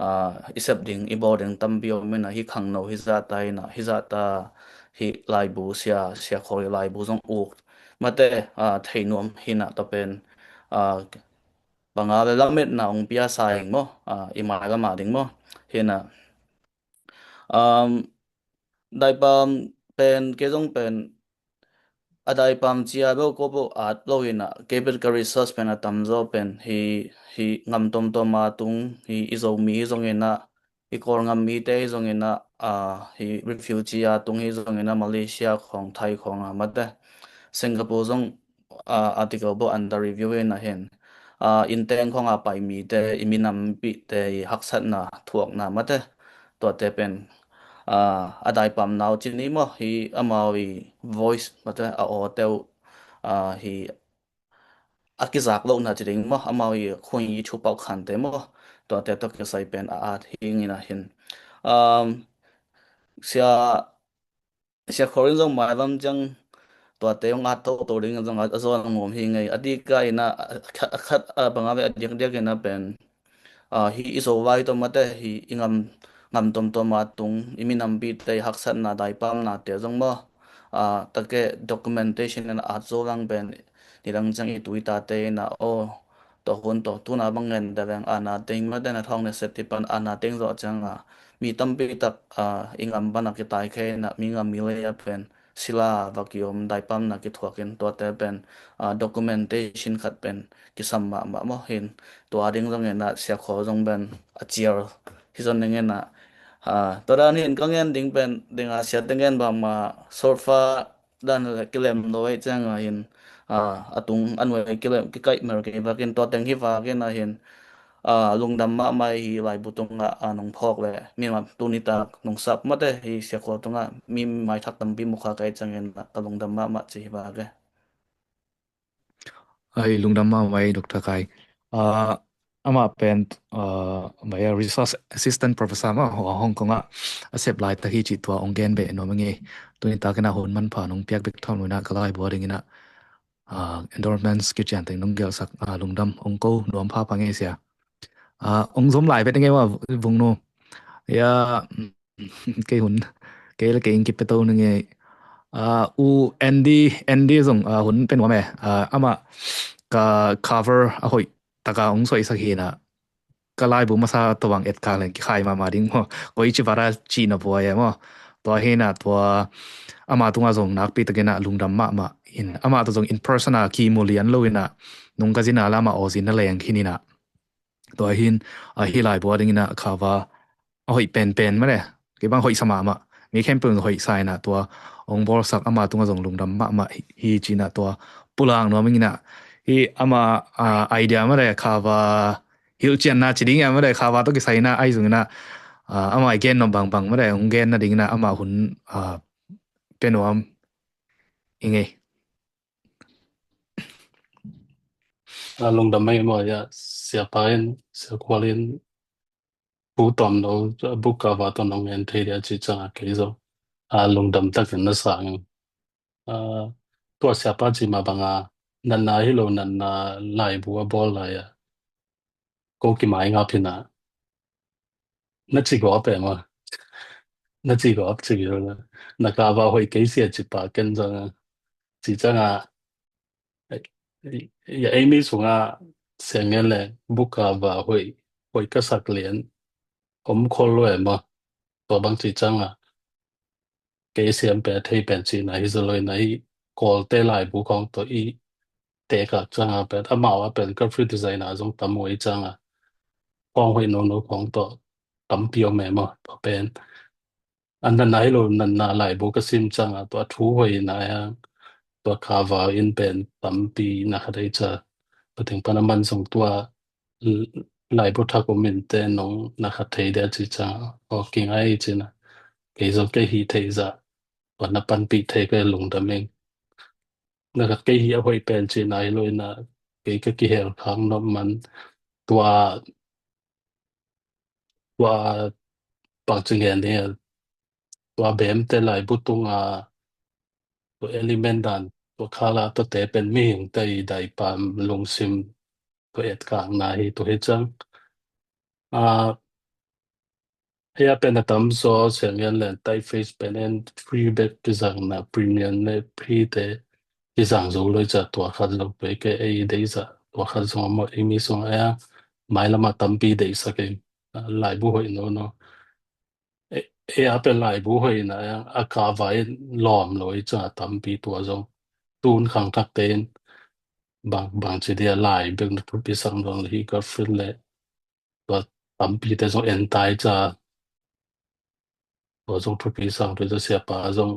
ah, i sep ding, i bawl ding tampi om in ah, hi khangno hi zahta in ah, hi zahta hi laibu sia, Sia Khual i laibu zong uk mate, ah, thei nuam hi na tua pen, ah, bang a le lametna ong pia sa ing maw, ah, i mai lam a ding maw, hi na, um, daipam pen, kei zong pen, a daipam cia beuh ko beuh at lo in ah, kei bel ka research pen a tamzaw pen hi, hi ngam tuamtuam a tung, hi i Zomi hi zongin ah, i Kawlngam mite hi zongin ah, ah, hi refugee a tung hi zongin ah, Malaysia khawng, Thai khawng a mate, Singapore zong, ah, article beuh under review in ah hin, ah, innteng khawng a pai mite, i minam mipihte i haksatna, thuakna mate, tuate pen, ah, a daipam nau ci ni maw, hi amau i voice mate, a aw teuh, ah, hi a kizak lohna ci ding maw, amau i khung i thupauh khante maw, tuate tawh kisai pen a at hi ing in ah hin. Um, sia, sia Khawl in zong mailam ciang tuate hong at toto ding in zong a, a zawn a ngawm hi ngei. A dika in ah, a khat, a khat, a banga ve a diakdiak in ah pen, ah, hi i Zolai tawh mate, hi i ngam, ngam tuamtuam a tung i minampite i haksatna daipamnate zong maw, ah, take documentation in ah at zo lang pen nidang ciang i tuitate in ah, aw, tua hun tawh tuna bang ngen deuh veng, ana teng mate na thawng ne set tipan ana teng zawh ciang a, mi tampi tak, ah, i ngam pan a kitaikhia in ah, mi ngam mi lei a pen sila va kiom, daipamna kithuak in, tuate pen, ah, documentation khat pen kisam mahmah maw hin. Tua ding zong in ah sia Khawl zong pen a cial hi zong ning in ah, ah, tua dan hin ka ngen ding pen ding a, siate ngen bangmah solfa dan le kilem lo ei ciang a hin, ah, a tung a nuai kilem kikaih mer kei vakin, tua teng hi vakin a hin, ah, lungdam mahmah hi laibu tungah, ah, nong phawk le mi ma tuni tak nong sap mate hi sia Khawl tungah mi maithak tampi mu kha ka ei ciangin ka lungdam mahmah ci hi vak e. Ai, lungdam mahmah ei, Doctor Khai. Ah, amah pen, ah, vai a research assistant professor mah Hong Kong ah a sep laitak hi cih tua hong gen beh nuam ing ei. Tuni takin a hun manpha nong piak bek tham lo in ah ka laibu a dingin ah, ah, endorsements kician teng nong gelhsak, ah, lungdam hong ko nuam phapha ngei sia. Ah, hong zom lai vet ngei mah Vung Nu. Ya, kei hun, kei le kei ing kipe to ning ei. Ah, U Andy, Andy zong, ah, hun pe nuam e. Ah, amah ka cover a hoih taka hong suaisak hi in ah, ka laibu masa tawh bang et kang leng kikhai mahmah ding maw. Koi ci vara ci na buai e maw. Tua hi in ah tua ama tungah zong nakpi takin ah lungdam mahmah in, amah tawh zong in person a kimu lian lo in ah, nung ka zin a la amah aw zin na leng khin in ah. Tua hin, ah, hi laibu a dingin ah cover a hoih penpen mah le, kei bang hoih sa mahmah, mi khempeuh in hoih sa in ah tua hong bawlsak ama tungah zong lungdam mahmah hi, hi ci in ah tua pulak nuam ing in ah, hi ama, ah, idea mah le cover hilhcianna ci ding a mah le cover tawh kisai in ah ahi zong in ah, ah, ama i gen nuam bangbang mah le hong gen nading in ah ama hun, ah, pe nuam ing ei. A lungdam ei maw, ya, siapa in, sia Khawl in thu tawm lo, book cover tawh nong ngen thei dia ci ciang a kei zong, ah, lungdam takin na sang. Ah, tua siapa ci mah bang a, natna hi lo, natna laibu a bawl lai a, ko kimai ngap hi in ah, na ci gawp e maw. Na ci gawp ci gil na, na cover hoih kei sia ci pah ken zong a, ci ciang a, ya, ei mi sung a siang ngen le book cover hoih, hoih ka sak lian om khol lo e maw. Tua bang ci ciang a, kei siam pen a thei pen cihna hi zaw lo in ah, hi Kawlte laibu khawng tawh i tekak ciang a pen, amau a pen graphic designer zong tam uh ei ciang a, khawng hoih nono khawng tawh tampi om e maw. Tua pen a natna hi lo, natna laibu ka sim ciang a, tua thu hoih na a, tua cover in pen tampi na khat ei ciang a, tua teng pan a man zong tua l-, laibu thak um in te nong na khat thei dia ci ciang a, aw, kingai ci in ah, kei zong kei hih theih zah tua na panpih thei ka lungdam ing. Na khat kei hih a hoih pen cihna hi lo in ah, kei ka kihel khak nop man tua, tua bang ci ngen ding a, tua bemte laibu tung a, tua element dan, tua khala tuate pen mihingte i daipam lungsim tua etkakna hi, tua hi ciang. Ah, hia pen a tam zaw siang ngen len typeface pen en free bek kizangna, premium le free te kizang zo lo i ciang, tua khat zong tua i ke ei deih zah, tua khat zong a mawh ei mi sung a, mailam a tampi deihsak ei, ah, laibu hoih nono. E, e a pen laibu hoih na a, a cover in lawm lo i ciang a tampi tua zong tun khangthakte in bang, bang ci dia lai bek na thupi sang dong le hi ka feel le tua tampi te zong en tai ca. Tua zong thupi sang tua zong siapa zong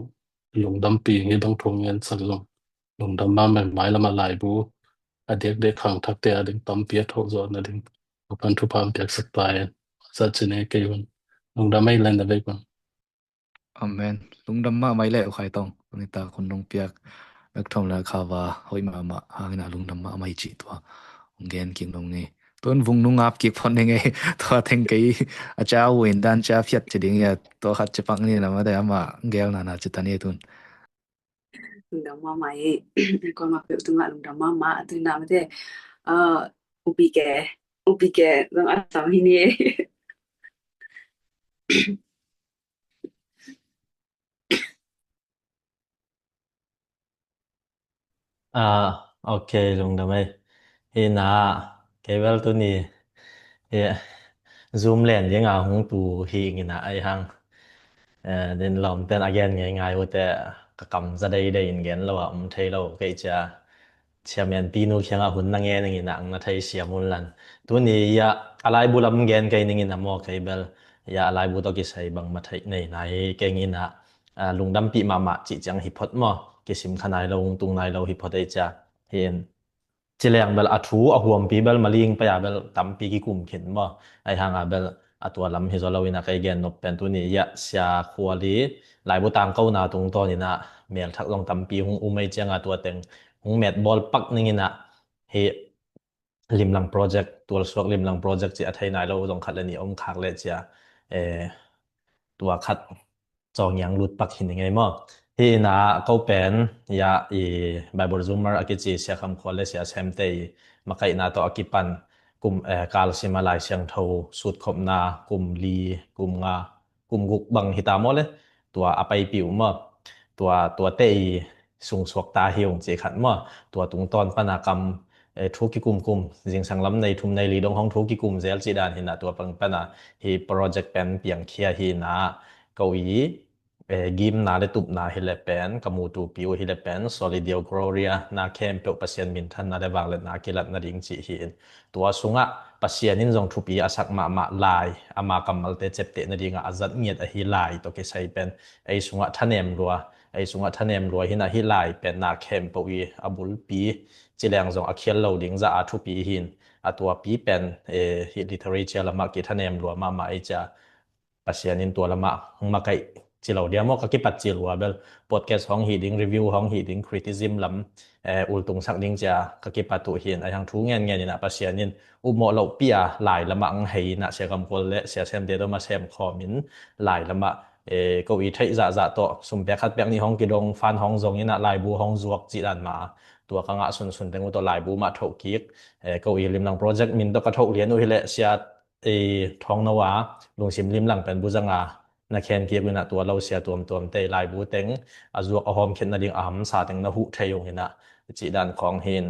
lungdam pi hi bang thu ngen sak zong lungdam mahmah, mailam a laibu a diakdiak khangthakte a ding tampi a thoh zawh nading Topa'n thupha hong piaksak ta hen. Sa cine kei hun. Lungdam ei len na vei kun. Amen. Lungdam mahmah ei le u Khai Tong. Tuni tak hun nong piak bek thawm le kha va hoih mahmah hangin a lungdam mahmah ei cih tua hong gen kik nong ni. Tun vung nung ap kik phot ning ei. Tua teng kei a ca uh in dan ca phiat ci ding ia, tua khat ci pak ni na mate ama gel na na ci ta ni tun. Lungdam mama ei. Kua ma peuh tunga lungdam mama tu na mate. Upi ke, upi ke zong a sam hi ni ei. Ah, ok, lungdam ei. Hi na, kei bel tuni hi Zoom len ding a hung tu hi ngina ei hang. Eh, din lawmten a gen ngei ngai ute ka kam za dei dei in gen lo a um thei lo kei cia. Chairman Pinu kiangah hun na ngen ing in ang na thei siam un lan. Tuni ia a laibu lam gen kei ning in a maw kei bel ia a laibu tawh kisai bang ma theih nei nai keng in a, a, lungdampih mahmah cih ciang hi phot maw. Kisim kha nai lo, ung tung nai lo hi phot ei cia. Hi in. Ci leng bel a thu a huampi bel maling pai a bel tampi kikum khin maw. Ai hang a bel a tua lam hi zaw lo in a kei gen nop pen tuni ia sia khual i laibu tangkona tungtawn in a melthak zong tampi hung um ei ciang a tua teng hung met bawl pak ning in a hi Limlang project, tualsuak Limlang project ci a thei nai lo zong khat le nih om khak le cia, eh, tua khat cawngiang lut pak hi ning ei maw. Hi in a ko pen ia i Bible Zoomer a kici Sia Kham Khual le Sia Sem te i makaihna tawh a kipan kum, eh, kalsim a Lai Siangtho sutkhopna kum li, kum nga, kum guk bang hi ta maw le, tua a paipih uh maw. Tua, tua te i sungsuak ta hi ung ci khat maw. Tua tungtawn pan a kam, eh, thu kikumkum, zingsang lam nei thum nei li dong hong thu kikum zel ci dan hi na tua pan, pan a hi project pen piangkhia hi na ko i, eh, gimna le tupna hi le pen, ka mutupi uh hi le pen, Soli Deo Gloria na khempeuh Pasian minthanna le vangliatna kilat nading ci hi in. Tua sungah Pasian in zong thupi a sak mahmah lai, ama kammalte cepteh nadingah a zat ngiat ahi lai tawh kisai pen ei sungah thanem lua, ei sungah thanem lua hi na hi lai pen na khempeuh i a bulpi ci leng zong a khial lo ding zah a thupi hi in a tuapi pen, eh, hi literature lamah kithanem lua mahmah ei cia Pasian in tua lamah hong makaih ci lo dia maw ka kipat ci lua bel podcast hong hi ding, review hong hi ding, criticism lam, eh, ultung sak ding cia ka kipat uh hi in a hiang thu ngen ngen in a Pasian in upmawh loh pi a lai lamah ang hei in a Sia Kham Khual le Sia Sem te tawh ma sem khawm in lai lamah, eh, ko i theih zahzah tawh sum pek khat pek nih hong kidong fan hong zong in a laibu hong zuak ci dan mah tua ka ngah sunsun teng uh tawh laibu mah thoh kik, eh, ko i Limlang project min tawh ka thoh lian uh hi le Sia, eh, Thawng No a Lungsim Limlang pen buzang a na khen kik uh in a tua lo sia tuamtuam te laibu teng a zuak a hawm khin nading a hamsa teng na huh thei ung in a ci dan khawng hi in.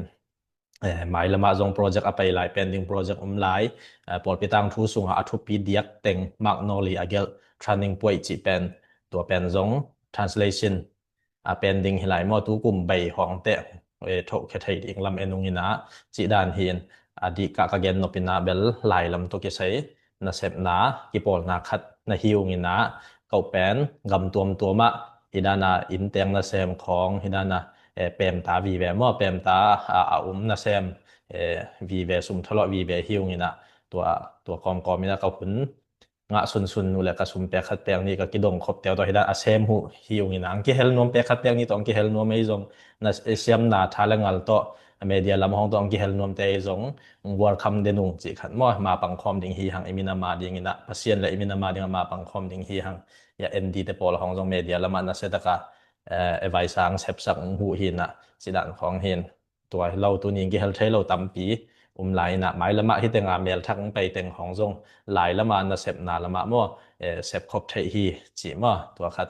Eh, mai lamah zong project a pai lai pen ding project um lai, eh, pawlpi tangthu sungah a thupi diak teng Mark Noli a gelh Turning Point cih pen tua pen zong translation a pen ding hi lai maw tu kum bei hong teh, eh, thoh khe thei ding lam en ung in a ci dan hi in a dih kah ka gen nop in a bel lai lam tawh kisai nasepna kipawlna khat na hi ung in a ko pen gam tuamtuam ah hi dan a inn teng nasem khawng hi dan a, eh, pemta vive maw pemta a, a um nasem, eh, vive sum thalawh vive hi ung in a tua, tua kawmkawm in a ka hun ngah sunsun uh le ka sum pek khat pek nih ka kidong khop teu tawh hi dan a sem uh hi ung in a ang kihel nuam pek khat pek nih tawh ang kihel nuam ei zong na siamna tha le ngal tawh media lam hong tawh ang kihel nuam te ei zong welcome den ung cih khat maw ma pang khawm ding hi hang i min a ma ding in a Pasian le i min a ma ding a ma pang khawm ding hi hang ia N D te pawl hong zong media lamah na se taka, eh, evai sang sepsak ung huh hi in a ci dan khawng hi in. Tua hi lo tuni kihel thei lo tampi um lai in a mai lamah hi teng a melthak ung pai teng hong zong lai lamah nasepna lamah maw, eh, sepkhop theih hi ci maw tua khat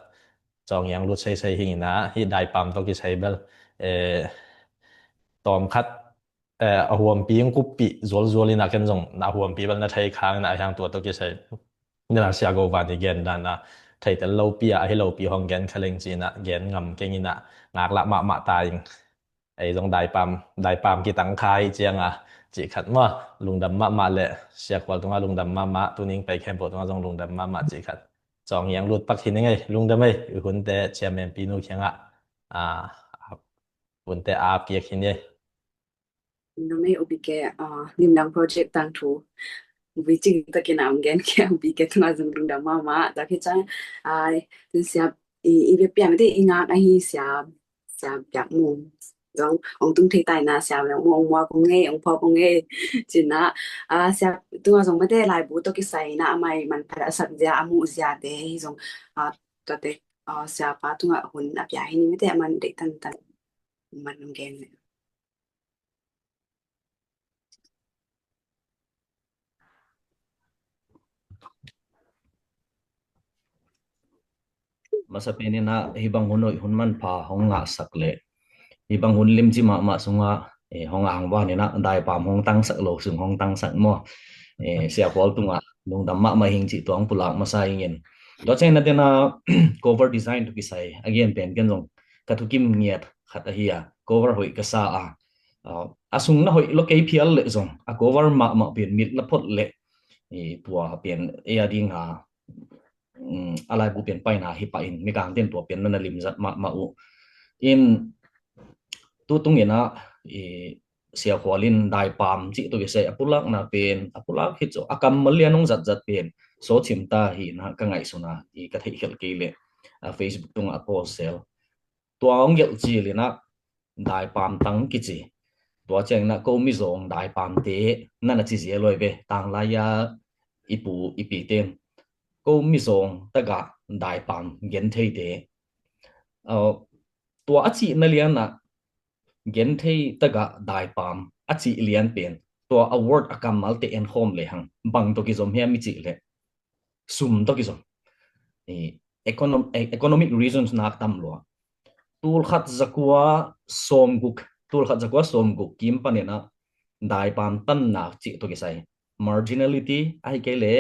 cawngiang lut seisei hi in a hi daipam tawh kisai bel, eh, tawm khat, eh, a huampi ung kuppih zualzual in a ken zong na huampi bel na thei khang in a hiang tua tawh kisai. Nena sia go van i gen dan a theitel lopi a ahi lopi hong gen khaleng ci in a gen ngam keng in a ngaklah mahmah ta ing. Ei zong daipam, daipam kitang kha hi ciang a cih khat maw lungdam mahmah le Sia Khual tungah lungdam mahmah tuning pai khempeuh tungah zong lungdam mahmah cih khat. Cawngiang lut pak hi ning ei lungdam ei i hunte Chairman Pinu kiangah, ah, hunte ap kiak hi ning ei. Numei upi ke, ah, Limlang project tangthu. Upi cing takin a om gen ke upi ke tunga zong lungdam mahmah. Tua ke cang, ah, tun sia i, i bia piang te i ngak ahi sia, sia piak mum. zong ong tung thei tai na, sia le ong mua kong ngei, ong pua kong ngei. Cina, a, sia tunga zong mate laibu to kisai na amai manpha a sak zia, a mu zia te hi zong, a, tate, a, sia pa tunga hun a pia hi ni mate a man dei tan tan man ong gen le. Masa penin ah hibang hun hoih hun manpha hong ngahsak le hibang hun limci mahmah sungah, eh, hong angvanin ah daipam hong tangsak lo sung hong tangsak maw? Eh, Sia Khual tungah lungdam mahmah hing cih tuang pulak masa hingin. Tua ciang na tena cover design tu kisai a gen pen ken zong ka thukim ngiat khat ahi a, cover hoih ka sa a, a, a sung na hoih lo kei phial le zong a cover mahmah pen mit la phot le, i, tua pen ei a ding a, um, a laibu pen paina hi pah in, mikang ten tua pen na na limzat mahmah uh. In tu tungin ah, i, Sia Khual in daipam cih tu kisai a pulakna pen, a pulak hi cu a kammal lian hong zatzat pen so chim ta hi na ka ngaihsun a, i, ka theih khelh kei le, a, Facebook tungah a post sel. Tua hong gelh cil in ah daipam tang kici. Tua ciangin ah ko mizawng daipamte na na ci zia luai ve, tanglai a i pu i pi ten. Ko mizawng tagah daipam gen theite. Uh, tua a cihna lian ah gen thei tagah daipam a cih lian pen tua a word a kammalte en khawm le hang bang tawh kizom hiam i cih le sum tawh kizom. I econom-, eh, economic reasons nak tam lua. Tulkhat zakua sawmguk, tulkhat zakua sawmguk kim panin ah daipam tannak cih tawh kisai. Marginality ahi kei le,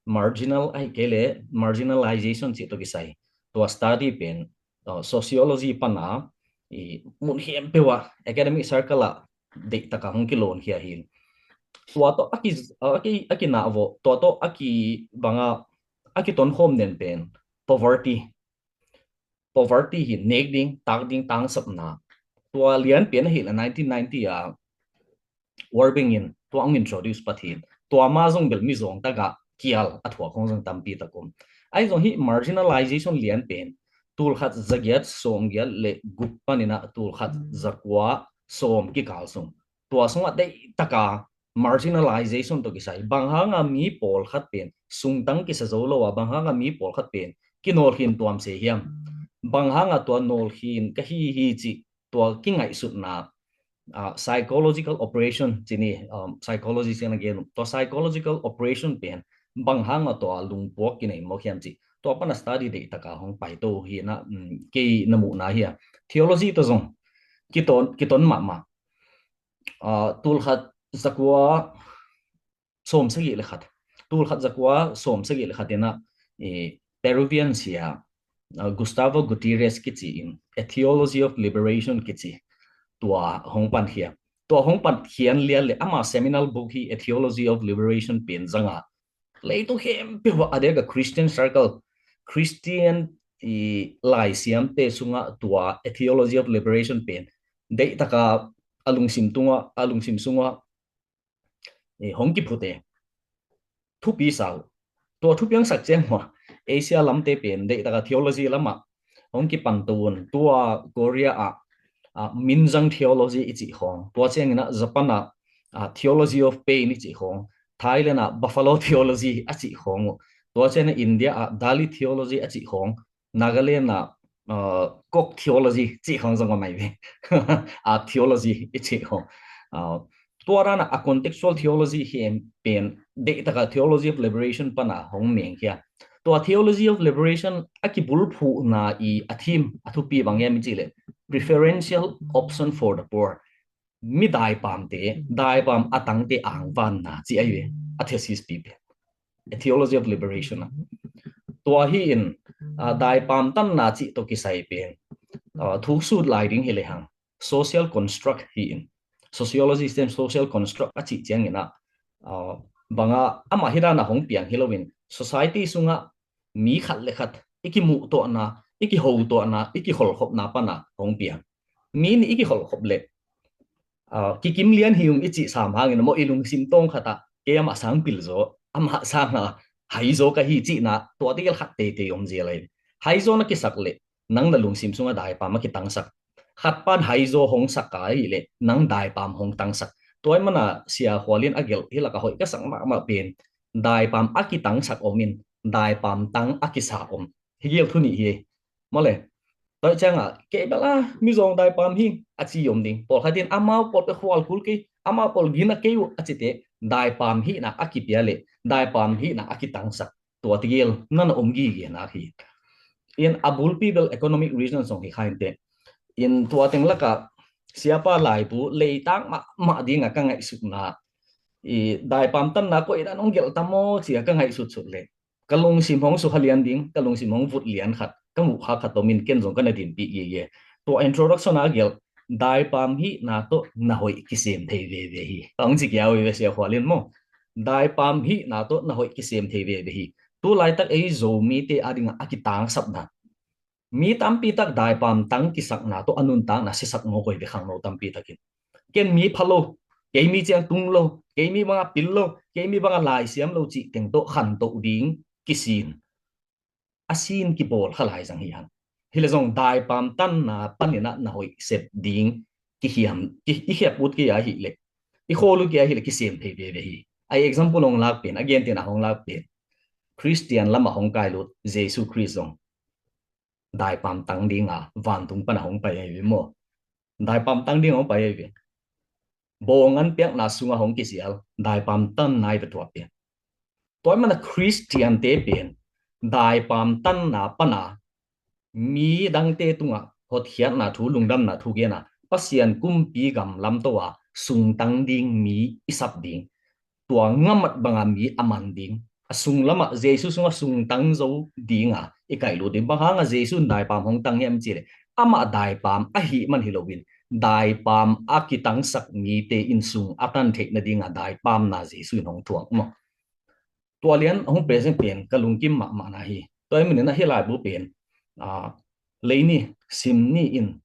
marginal ahi kei le, marginalization cih tawh kisai. Tua study pen, uh, sociology pana, i mun khempeuh ah, academic circle ah, deih taka hong kilon khia hi. Tua tawh a ki, a ki, a kinah vawh, tua tawh a ki banga, a kiton khawm den pen, poverty. Poverty hi nek ding, tak ding, tangsapna. Tua lian pian ahi la nineteen ninety a World Bank in tua ang introduce pat hi. Tua ma zong bel mizawng tagah kial a thuak hong zong tampi tak om. Ahi zong hi marginalization lian pen, tulkhat zagiat sawmgiat le guk panin ah tulkhat zakua sawm kikal sung. Tua sungah deih taka marginalization tawh kisai. Bang hanga mi pawlkhat pen sungtang kisa zo lo a, bang hanga mi pawlkhat pen kinawlkhin tuam se hiam? Bang hanga tua nawlkhin ka hi hi cih tua kingaihsutna, ah, psychological operation cih ni, um, psychology cih na gen uh. Tua psychological operation pen bang hanga tua lungpuak kinei mawk hiam cih tua pana study deih taka hong paito hi na, um, kei na muhna hi a. Theology tawh zong kiton, kiton mahmah. Ah, tulkhat zakua sawmsagih le khat. Tulkhat zakua sawmsagih le khat in ah, eh, Peruvian sia, ah, Gustavo Gutierrez kici in A Theology of Liberation kici tua hong pan khia. Tua hong pan khian lian le ama seminal book hi A Theology of Liberation pen zanga. Leitung khempeuh ah a dek a Christian circle, Christian i laisiamte sungah tua A Theology of Liberation pen deih taka a lungsim tungah, a lungsim sungah, eh, hong kiphute. Thupi sau. Tua thupiang sak ciang hua Asia lamte pen deih taka theology lamah hong kipan to un. Tua Korea ah, ah, Minzang theology i cih khawng. Tua ciangin ah Japan ah, ah, theology of pain i cih khawng. Thailand ah buffalo theology a cih khawng uh. Tua ciangin ah India ah Dalit theology a cih khawng. Nagaland ah, uh, kok theology cih khawng zong a mai ve. Ah, theology i cih khawng. Ah, tua rana a contextual theology hi em pen deih taka Theology of Liberation pana hong meng khia. Tua Theology of Liberation a kibulphuhna i a theme, a thupi bang em i cih le preferential option for the poor. Mi daipamte, daipam a tangte angvanna ci ahi ve. A thesis pi pen A Theology of Liberation ah. Tua hi in, ah, daipam tanna cih tawh kisai pen, ah, thuksut lai ding hi le hang social construct hi in. Sociologist ten social construct a cih ciangin ah, ah, banga amah hi dana hong piang hi loin society sungah mi khat le khat i kimuhtuahna, i kihotuahna, i kikholhkhopna pana hong piang. Mi nih i kikholhkhop le, ah, kikim lian hi ung i cih sam hangin maw i lungsim tawng khatah kei amah sang pil zaw, amah sanga hai zaw ka hi cihna tua tegel khat teitei om zia lai. Hai zaw na kisak le nang na lungsim sungah daipam a kitangsak. Khat pan haizaw hong sak a ahih leh nang daipam hong tangsak. Tua ahih mana Sia Khual in a gelh hi lak a hoih ka sak mahmah pen daipam a kitangsak om in daipam tang a kisa om. Hi gel thu nih hi. Mawle. Tua ciangah kei bel a mizawng daipam hi a ci om ding. Pawlkhat in amau pawl ka khual kul kei, amau pawl gina kei uh a cite daipam hihna a kipia leh daipam hihna a kitangsak. Tua tegel nana om gige nak hi. In a bulpi bel economic reason zong hi kha inteh. In tua teng lakah siapa laibu leitak mahmah dinga ka ngaihsutna i daipam tanna koi dan hong gelh tam aw cia ka ngaihsutsut leh ka lungsim hong sukha lian ding, ka lungsim hong vut lian khat ka muh kha khat tomin ken zong ka na dinpih gige. Tua introduction a gelh daipam hihna tawh na hoih kisem thei veve hi. Ka hong ci kia uh hi ve Sia Khual in maw. Daipam hihna tawh na hoih kisem thei veve hi. Tu laitak ei Zomite adinga a kitangsapna mi tampi tak daipam tang kisakna tawh a nuntakna siasak maw koi ve khangno tampi takin. Ken mi pha lo, kei mi ciang tung lo, kei mi banga pil lo, kei mi banga laisiam lo cih teng tawh khantoh ding kisin a sin kibawl kha lai zang hi hang. Hi le zong daipam tanna paninah na hoih sep ding kihiam i khiap ut kei ahih leh i khawl ut kei ahih leh kisem thei veve hi. A example hong lak pen, a gentehna hong lak pen, Khristian lamah hong kailut Jesu Khrist zong daipam tang dinga vantung pana hong pai ahi ve maw? Daipam tang dinga hong pai ahi ve. Bawng an piakna sunga hong kisial daipam tan nai ve tua pen. Tua mana Khristiante pen daipam tanna pana mi dangte tungah hotkhiatna thu, lungdamna thu gena Pasian kumpi gam lamto a sungtang ding mi i sap ding, tua ngamat banga mi a man ding, a sung lamah Jesu sungah sungtang zo dinga i kaihlut ding. Bang hanga Jesu in daipam hong tang hiam cileh amah daipam ahih man hi loin daipam a kitangsak mite in sung a tan theih nadinga daipamna Jesu in hong thuak maw? Tua lian hong present pen ka lungkim mahmahna hi. Tua hi maninah hi laibu pen a, lei ni, sim ni in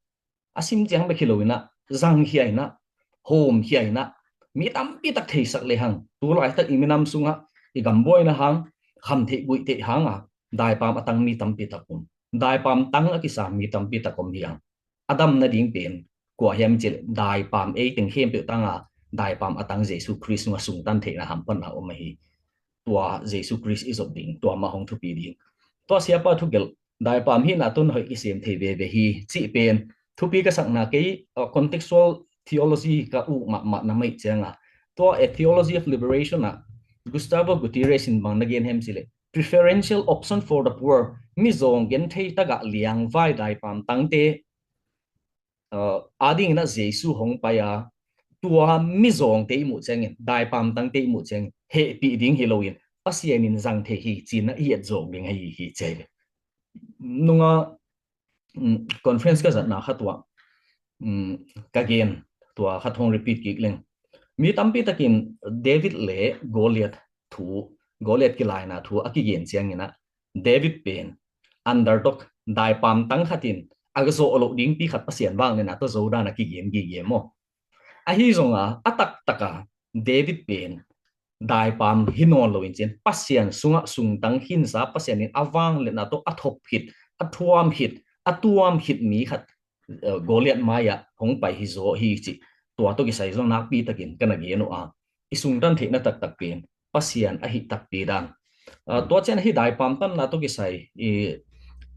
a sim ciang bek hi loinah zangkhia inah, hawmkhia inah, mi tampi tak theisak le hang tu laitak i minam sungah i gambuaina hang, khamtheih guihtheih hanga daipam a tang mi tampi tak um, daipam tang a kisa mi tampi tak um hi hang. A dam nading pen kua hiam cileh daipam ei teng khempeuh tanga daipam a tang Jesu Khrist sungah sungtan theihna hampatna om ahi. Tua Jesu Khrist i zop ding, tua mah hong thupi ding. Tua siapa thugelh daipam hihna tun hoih kisem thei veve hi cih pen thupi ka sakna kei, uh, contextual theology ka uk mahmah na maih cianga tua A Theology of Liberation ah Gustavo Gutierrez in bang na gen hem cileh preferential option for the poor, mizawng genthei tagah liangvai daipam tangte uh, adinginah Jesu hong pai a tua mizawngte i muh ciangin, daipam tangte i muh ciangin hehpih ding hi loin Pasian in zang thei hi cinah i etzawk ding ahi hi cia hi ve. Nunga um, conference ka zatna kha tua um, ka gen tua kha thong repeat kik leng. Mi tampi takin David le Goliath thu, Goliath kilaina thu a kigen cianginah David pen underdog, daipam tang khatin a zawh loh dingpi khat Pasian vang le na tawh zo dan a kigen gige maw? Ahi zonga a taktaka David pen daipam hi nawn loin cin Pasian sungah sungtang khinsa, Pasian in a vang le na tawh a thop khit, a thuam khit, a tuam khit mi khat, uh, Goliath mai-ah hong pai hi zaw hi cih tua tawh kisai zong nakpi takin ka na gen uh a, i sungtan theihna taktak pen Pasian ahi takpi dan. Uh, tua cian ahi daipam tanna tawh kisai i,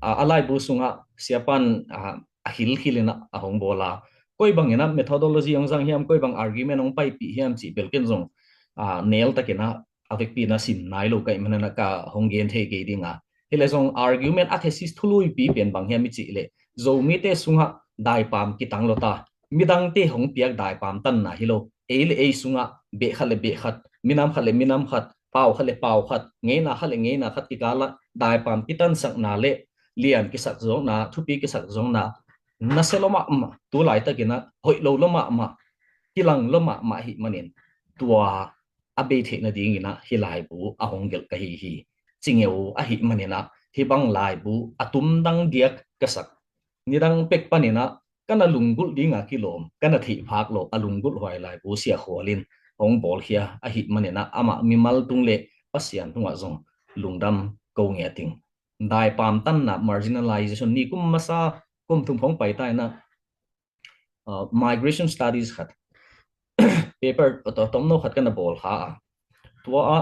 uh, a laibu sungah siapan uh, a hilhil inah a hong bawl a, koi bang inah methodology hong zang hiam, koi bang argument hong paipih hiam cih belken zong uh, nel takinah a vekpi na sim nai lo ka ih manana ka hong gen thei kei dinga. Hi le zong argument a thesis thuluipi pen bang hiam i cih leh Zomite sungah daipam kitang lo ta, midangte hong piak daipam tanna hi lo. Ei le ei sungah behkhat le behkhat, minam khat le minam khat, pau khat le pau khat, ngeina khat le ngeina khat kikalah daipam kitansakna le lian kisak zawkna, thupi kisak zawkna nasia lo mahmah, tu laitakinah hoih lo lo mahmah, kilang lo mahmah ahi manin tua a bei theih nadinginah hi laibu a hong gelh ka hi hi. Cingeu ahi maninah hi bang laibu a tumdang diak ka sak. Nidang pek paninah ka na lunggulh dinga kilawm, ka na theihphak lo a lunggulh huai laibu Sia Khual in hong bawlkhia ahi maninah amah mimal tung le Pasian tungah zong lungdam ko nge a ting. Daipam tanna marginalization ni kum masa kum thum hong paita inah uh, migration studies khat, paper to tomno khat ka na bawl kha a. Tua a,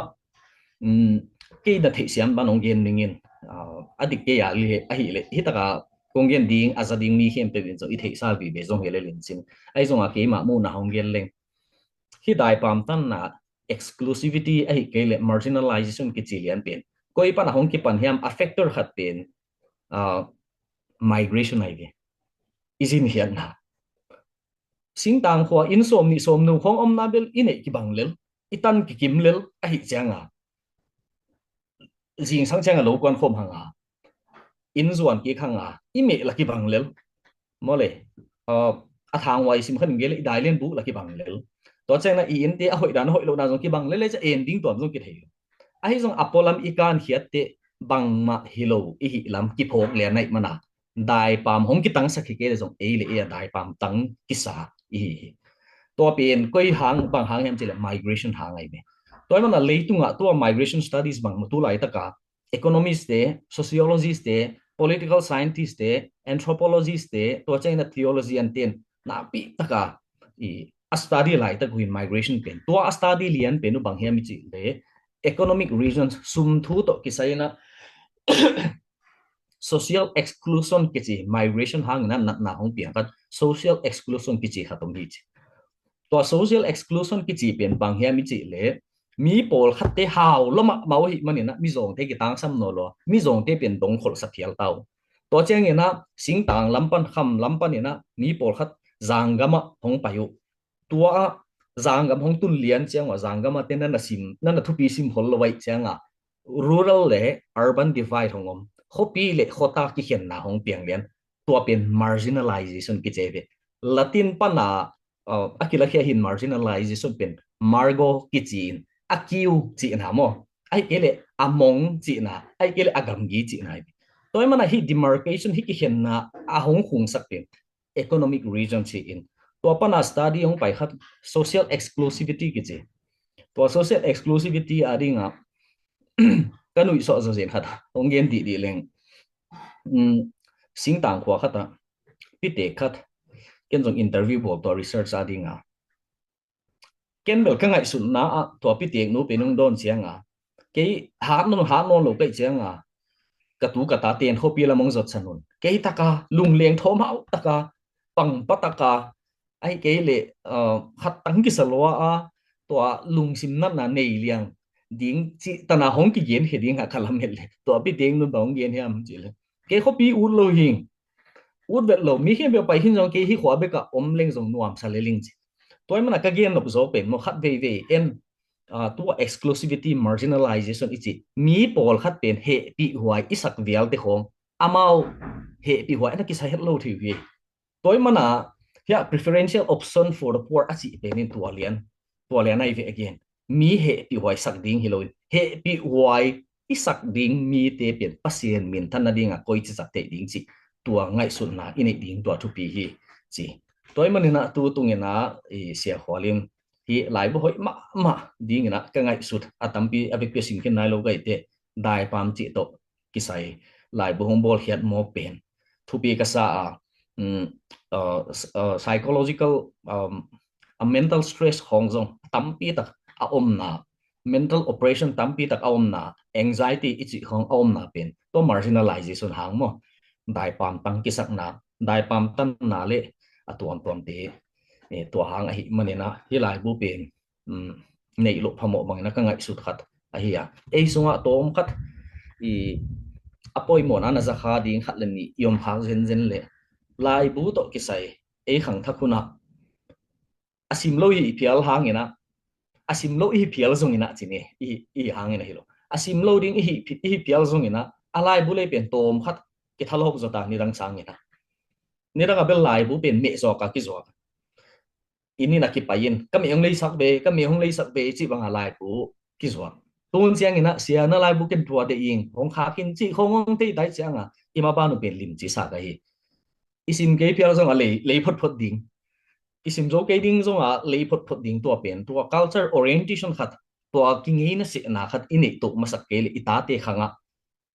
um, kei na theihsiam ban hong gen ning in, uh, a dik kei a li ahih leh, hi taka kong gen ding, a za ding mi khempeuh in zong i theihsa vive zong hi lel in cin. Ahi zongah keimah muhna hong gen leng. Hi daipam tanna exclusivity ahih kei leh marginalization kici lian pen. Koi pan a hong kipan hiam a factor khat pen, uh, migration ahi ve. I zin hiatna. Singtang khua inn sawm nih sawm nu khong omna bel i neih kibang lel, i tan kikim lel ahih cianga, zingsang cianga lo kuan khawm hanga, inn zuan kik hanga, i meh la kibang lel. Mawle, uh, a thanghuai sim khan in gel i dailen buh la kibang lel. Tua ciangna i innte a hoih dan a hoih lohna zong kibang lel le ca en ding tuam zong kithei lo. Ahi zong a pualam i kan khiatte bangmah hi lo i hih lam kiphawk lian naih mana daipam hong kitangsak hi kei le zong ei le ei a daipam tang kisa i hi hi. Tua pen koi hang bang hang hiam cih le migration hang ahi ve. Tua hi mana leitungah tua migration studies bang tu laitaka economist te, sociologist te, political scientist te, anthropologist te, tua ciangin a theologian ten nakpi taka i a study laitak uh in migration pen. Tua a study lian pen uh bang hiam i cih le economic reasons, sum thu tawh kisai ina social exclusion kici, migration hangin a natna hong piang khat social exclusion kici khat om hi ci. Tua social exclusion kici pen bang hiam i cih le mi pawlkhatte hau lo mahmah uh ahih manin a mizawngte kitangsam nawn lo a, mizawngte pen dong kholhsa phial ta uh. Tua ciangin a singtang lam pan, kham lam panin a mi pawlkhat zanggamah hong pai uh. Tua a zanggam hong tun lian ciang uh a zanggamah te na na sim, na na thupi sim khol lo ahih cianga rural le urban divide hong om, khuapi le khuata kikhenna hong piang lian. Tua pen marginalization kici ve. Latin pana, uh, a kilakhia hin marginalization pen margo kici in, a kiu cihna maw, ahih kei le a mong cihna, ahih kei le a gamgi cihna hi. Tua hi mana hi demarcation, hi kikhenna a hong khungsak pen economic region ci in. Tua pana study hong pai khat social exclusivity kici. Tua social exclusivity a dinga ka nuihsawh zawzen khat hong gen dihdih leng. Um, singtang khua khat a pitek khat ken zong interview bawl tua research a dinga. Ken bel ka ngaihsutna ah tua pitek nu pen hong dawn cianga kei hat nawn, hat nawn lo kaih cianga ka tu ka ta ten khuapi lam hong zotsan un. Kei taka lungleng thawmhau taka pangpa taka ahih kei le, uh, khat tang kisa lua a tua lungsim natna nei liang ding cih tana hong kigen khia ding a ka lamet le tua pitek nun bang hong gen hiam cih le kei khuapi ut lo hing. Ut vet lo, mi khempeuh pai hin zong kei hi khua bekah om leng zong nuamsa le ling ci. Tua hi mana ka gen nop zaw pen maw khat veivei en, uh, tua exclusivity, marginalization i ci mi pawlkhat pen hehpih huai i sak vialte khong amau hehpih huai na kisa het lo thei uh hi. Tua hi mana hia preferential option for the poor a cih pen in tua lian, tua lian ahi ve again. Mi hehpih huai sak ding hi loin hehpih huai i sak ding mite pen Pasian minthan nadinga koi cisak theih ding cih tua ngaihsutna i neih ding tua thupi hi ci. Tua hi maninah tu tunginah i Sia Khua Lim hi laibu hoih mahmah dinginah ka ngaihsut a tampi a vekpi a sim khin nai lo ka hihte daipam cih tawh kisai laibu hong bawlkhiat mawk pen thupi ka sa a, um, uh, s-, uh, psychological, um, a mental stress khawng zong tampi tak a omna, mental oppression tampi tak a omna, anxiety i cih khawng a omna pen tua marginalization hang maw, daipam tang kisakna, daipam tanna le a tuamtuamte, eh, tua hang ahi manina hi laibu pen, um, neih loh phamawh bangina ka ngaihsut khat ahi a. Ei sungah tawm khat i a poimawhna na zakha ding khat le nih i om khak zenzen le laibu tawh kisai ei khangthak hunah a sim lo i hih phial hanginah, a sim lo i hih phial zonginah cini i, i hangin ahi lo. A sim lo ding i hih, i hih phial zonginah a laibu lei pen tawm khat kithalawk zawta nidang sanginah. Nidang a bel laibu pen mehzawka kizuak. Inn ina kipai in ka meh hong leisak ve, ka meh hong leisak ve cih banga laibu kizuak. Tun cianginah sia na laibu ken tua de ing hong khak in cih khong hong tei tai cianga i ma banu pen limci sa ka hi. I sim kei phial zonga lei, lei photphot ding, i sim zo kei ding zonga lei photphot ding tua pen tua culture orientation khat, tua kingeina sehna khat i neih toh masak kei le i tate khangah,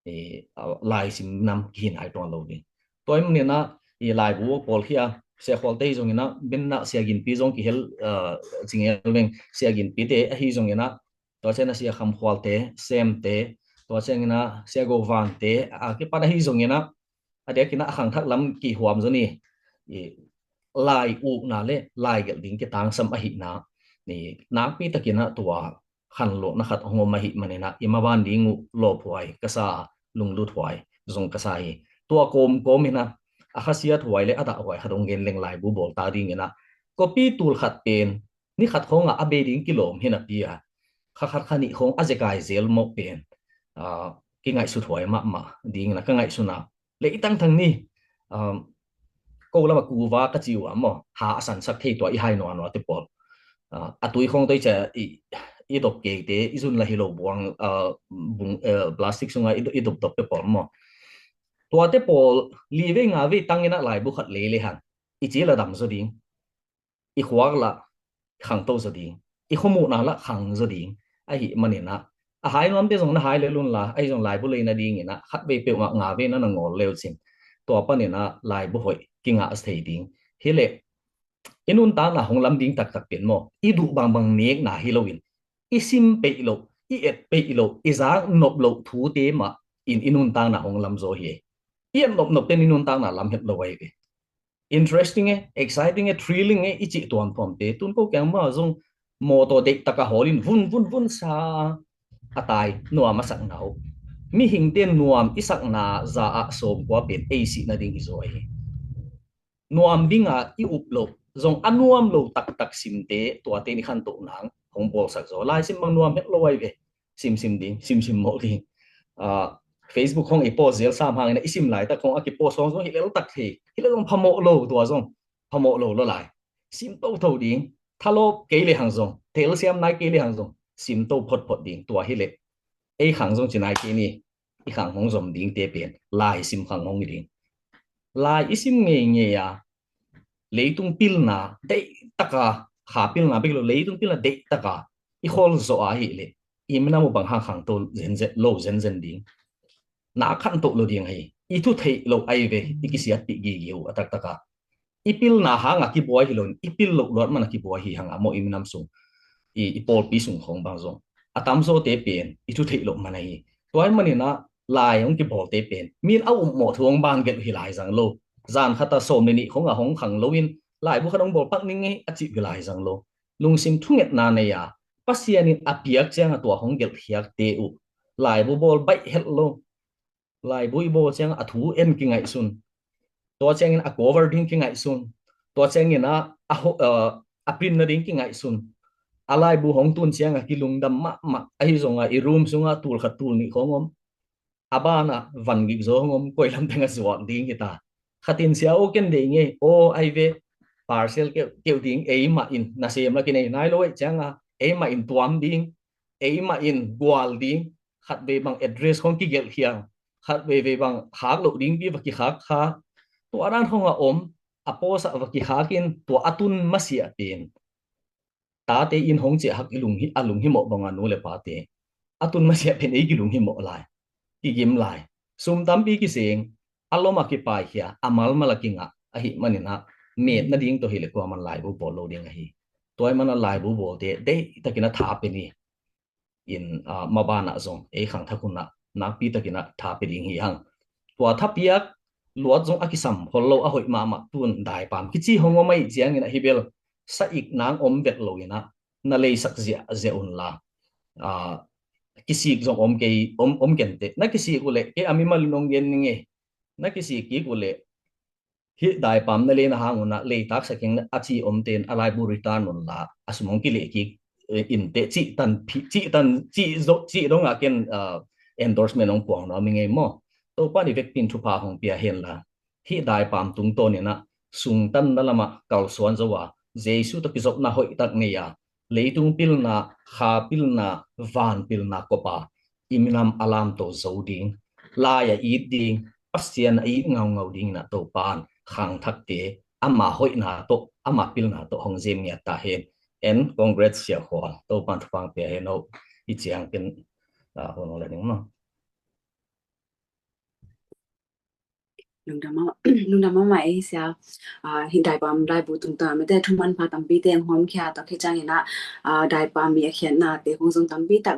eh, laisim nam kihin ai tuan lo ding. Tua hi maninah i laibu a pawl hi a Sia Khualte hi zongin ah, benna Sia Ginpi zong kihel, ah, cingel veng, Sia Ginpite ahi zongin ah, tua ciang a Sia Kham Khualte, Semte, tua ciangin ah Sia Go Vante, a kipat ahi zongin ah, a diakin ah a khangthak lam kihuam zaw ni, i, lai ukna le lai gelh ding kitangsam ahihna, i, nakpi takin ah tua khanlawhna khat hong om ahih manin ah, i maban ding uh lawphuai ka sa, lungluthuai zong ka sa hi. Tua kawmkawm in ah, a khasiathuai le a dahhuai khat hong gen leng, laibu bawl ta dingin ah, kopi tul khat pen ni khat khawngah a bei ding kilawm hi napi a, kha khat kha nih khawng a zekai zel mawh pen, ah, kingaihsuthuai mahmah dingin ah ka ngaihsun a, lei tangtang ni, um, ko lamah kuva ka ci uh a maw, ha a sansak thei tua i hai nuanua te pawl. Ah, a tui khawng toi cia i, i dop keite, i zun la hi lo buang, ah, bung, eh, plastic sungah i, i dopdop te pawl maw. Tuate pawl li vei nga vei tangin ah laibu khat lei le hang i ci la dam zaw ding, i khuak lah khangto zaw ding, i khuamuhna lah khang zaw ding ahih manin ah, a hai nuamte zong na hai lel un la, ahi zong laibu lei nadingin ah khat vei peuhmah nga vei na na ngawl le uh cin, tua panin ah laibu hoih kingah thei ding. Hi leh i nuntakna hong lam ding taktak pen maw, i duh bangbang nekna hi loin, i sim peih loh, i et peih loh, i zak nop loh thute mah in i nuntakna hong lam zaw hi. I et nopnop ten i nuntakna lam het lo ahi ve. Interesting e, exciting e, thrilling e, i cih tuamtuamte tun ko kiang mah zong mawtaw deih taka hawlin vun vun vun sa a tai nuam a sakna uh. Mihingte nuam i sakna za ah sawmkua pen ei sih nading hi zaw ahi. Nuam dinga i up loh zong a nuam lo taktak simte, tuate in i khantoh nang hong bawlsak zaw. Laisim bang nuam het lo ahi ve. Simsim ding, simsim mawh ding. Ah, Facebook hong i post zel sam hangin i sim laitak hong a kipost hong zong hi lel tak thei. Hi lel zong phamawh lo, tua zong phamawh lo lo lai. Sim toto ding, thalawp kei le hang zong, telsiam nai kei le hang zong, sim to photphot ding, tua hi leh ei khang zong ci nai kei ni, i khang hong zom dingte pen lai sim khang hong hi ding. Lai i sim ngeingei a, leitung pilna deih taka, kha pilna bek lo, leitung pilna deih taka i khol zawh ahih leh i minam uh bang hang khangto zenzen lo zenzen ding. Na khantoh lo ding ahi, i thu theih loh ahi ve, i kisiatpih gige uh a taktaka. I pilna hanga kibuai hi loin, i pil loh luat mana kibuai hi hanga maw, i minam sung, i, i pawlpi sung khawng bang zong a tamzawte pen i thu theih loh man ahi. Tua hi manin ah lai hong kibawlte pen min a upmawh thu hong ban gelh hi lai zang lo. Zan khata sawm le nih khawngah hong khang loin laibu khat hong bawl pak ning ei a cih hi lai zang lo. Lungsim thungetna nei a, Pasian in a piak cianga tua hong gelhkhiakte uh laibu bawl baih helh lo. Laibu i bawl ciangah a thu en kingaihsun. Tua ciangin a cover ding kingaihsun. Tua ciangin a, a, ho- a, a print nading kingaihsun. A laibu hong tun ciangah kilungdam mahmah. Ahi zongah i room sungah tul khat tul nih khawng om. A banah van gik zaw hong om, koi lam tengah zuak ding hita. Khatin sia aw ken deih ngei, aw ai ve, parcel keuh, keuh ding, eimah in nasem la kinei nai lo ei cianga, eimah in tuam ding, eimah in gual ding, khat vei bang address khong kigelh khiang, khat vei vei bang khak loh ding pi va kikhak kha. Tua dan khong a om, a pawsah va kikhak in, tua a tun masiah pen tate in hong ciah hak i lung hi, a lung hi mawh banga nu le pate a tun masiah pen ei kilung hi mawh lai, kigim lai. Sum tampi kiseng, a lom a kipaikhia, a malmal a kingah ahih manin ah, met nading tawh hileh kuaman laibu bawl lo ding ahi. Tua ahih manin ah laibu bawlte deih takin a tha pe ni. In, ah, mabanah zong ei khangthak hunah nakpi takin ah tha pe ding hi hang. Tua thapiak luat zong a kisam khol lo, a hoih mahmah tun daipam kici hong om ahih ciangin ah hi bel sa ik nang om vet lo in ah na leisak ziahziah unla. Ah, kisik zong om kei, om, om kenteh. Na kisik uhleh kei a mimal in hong gen ning e. Na kisik kik uhleh hih daipam na lei na hang unah leitak saking a ci omte in a laibu return unla, a sum hong kileh kik, eh, inteh cih tan phi, cih tan, cih zo, cih dongah ken, ah, endorsement hong puang nuam i ngei maw? Topa in i vekpin thupha hong pia henla, hih daipam tungtawn inah sungtanna lamah kalsuan zo a, Jesu tawh kizopna hoihtak nei a, leitung pilna, kha pilna, van pilna kopa i minam a lamto zo ding, lai a it ding, Pasian a it ngaungau dingin ah Topan khangthakte ama hoihna tawh, ama pilna tawh hong zem ngiat ta hen. En congrats Sia Khual, Topan thupha pia hen. Ho, i ciang ken, ah, hon hong la ding maw? Lungdam maw. Lungdam mahmah ei sia. Hih daipam laibu tungtawn mete thuman pha tampi te hong hawmkhia, tua khit ciangin ah daipam mi a khiatnate hong zong tampi tak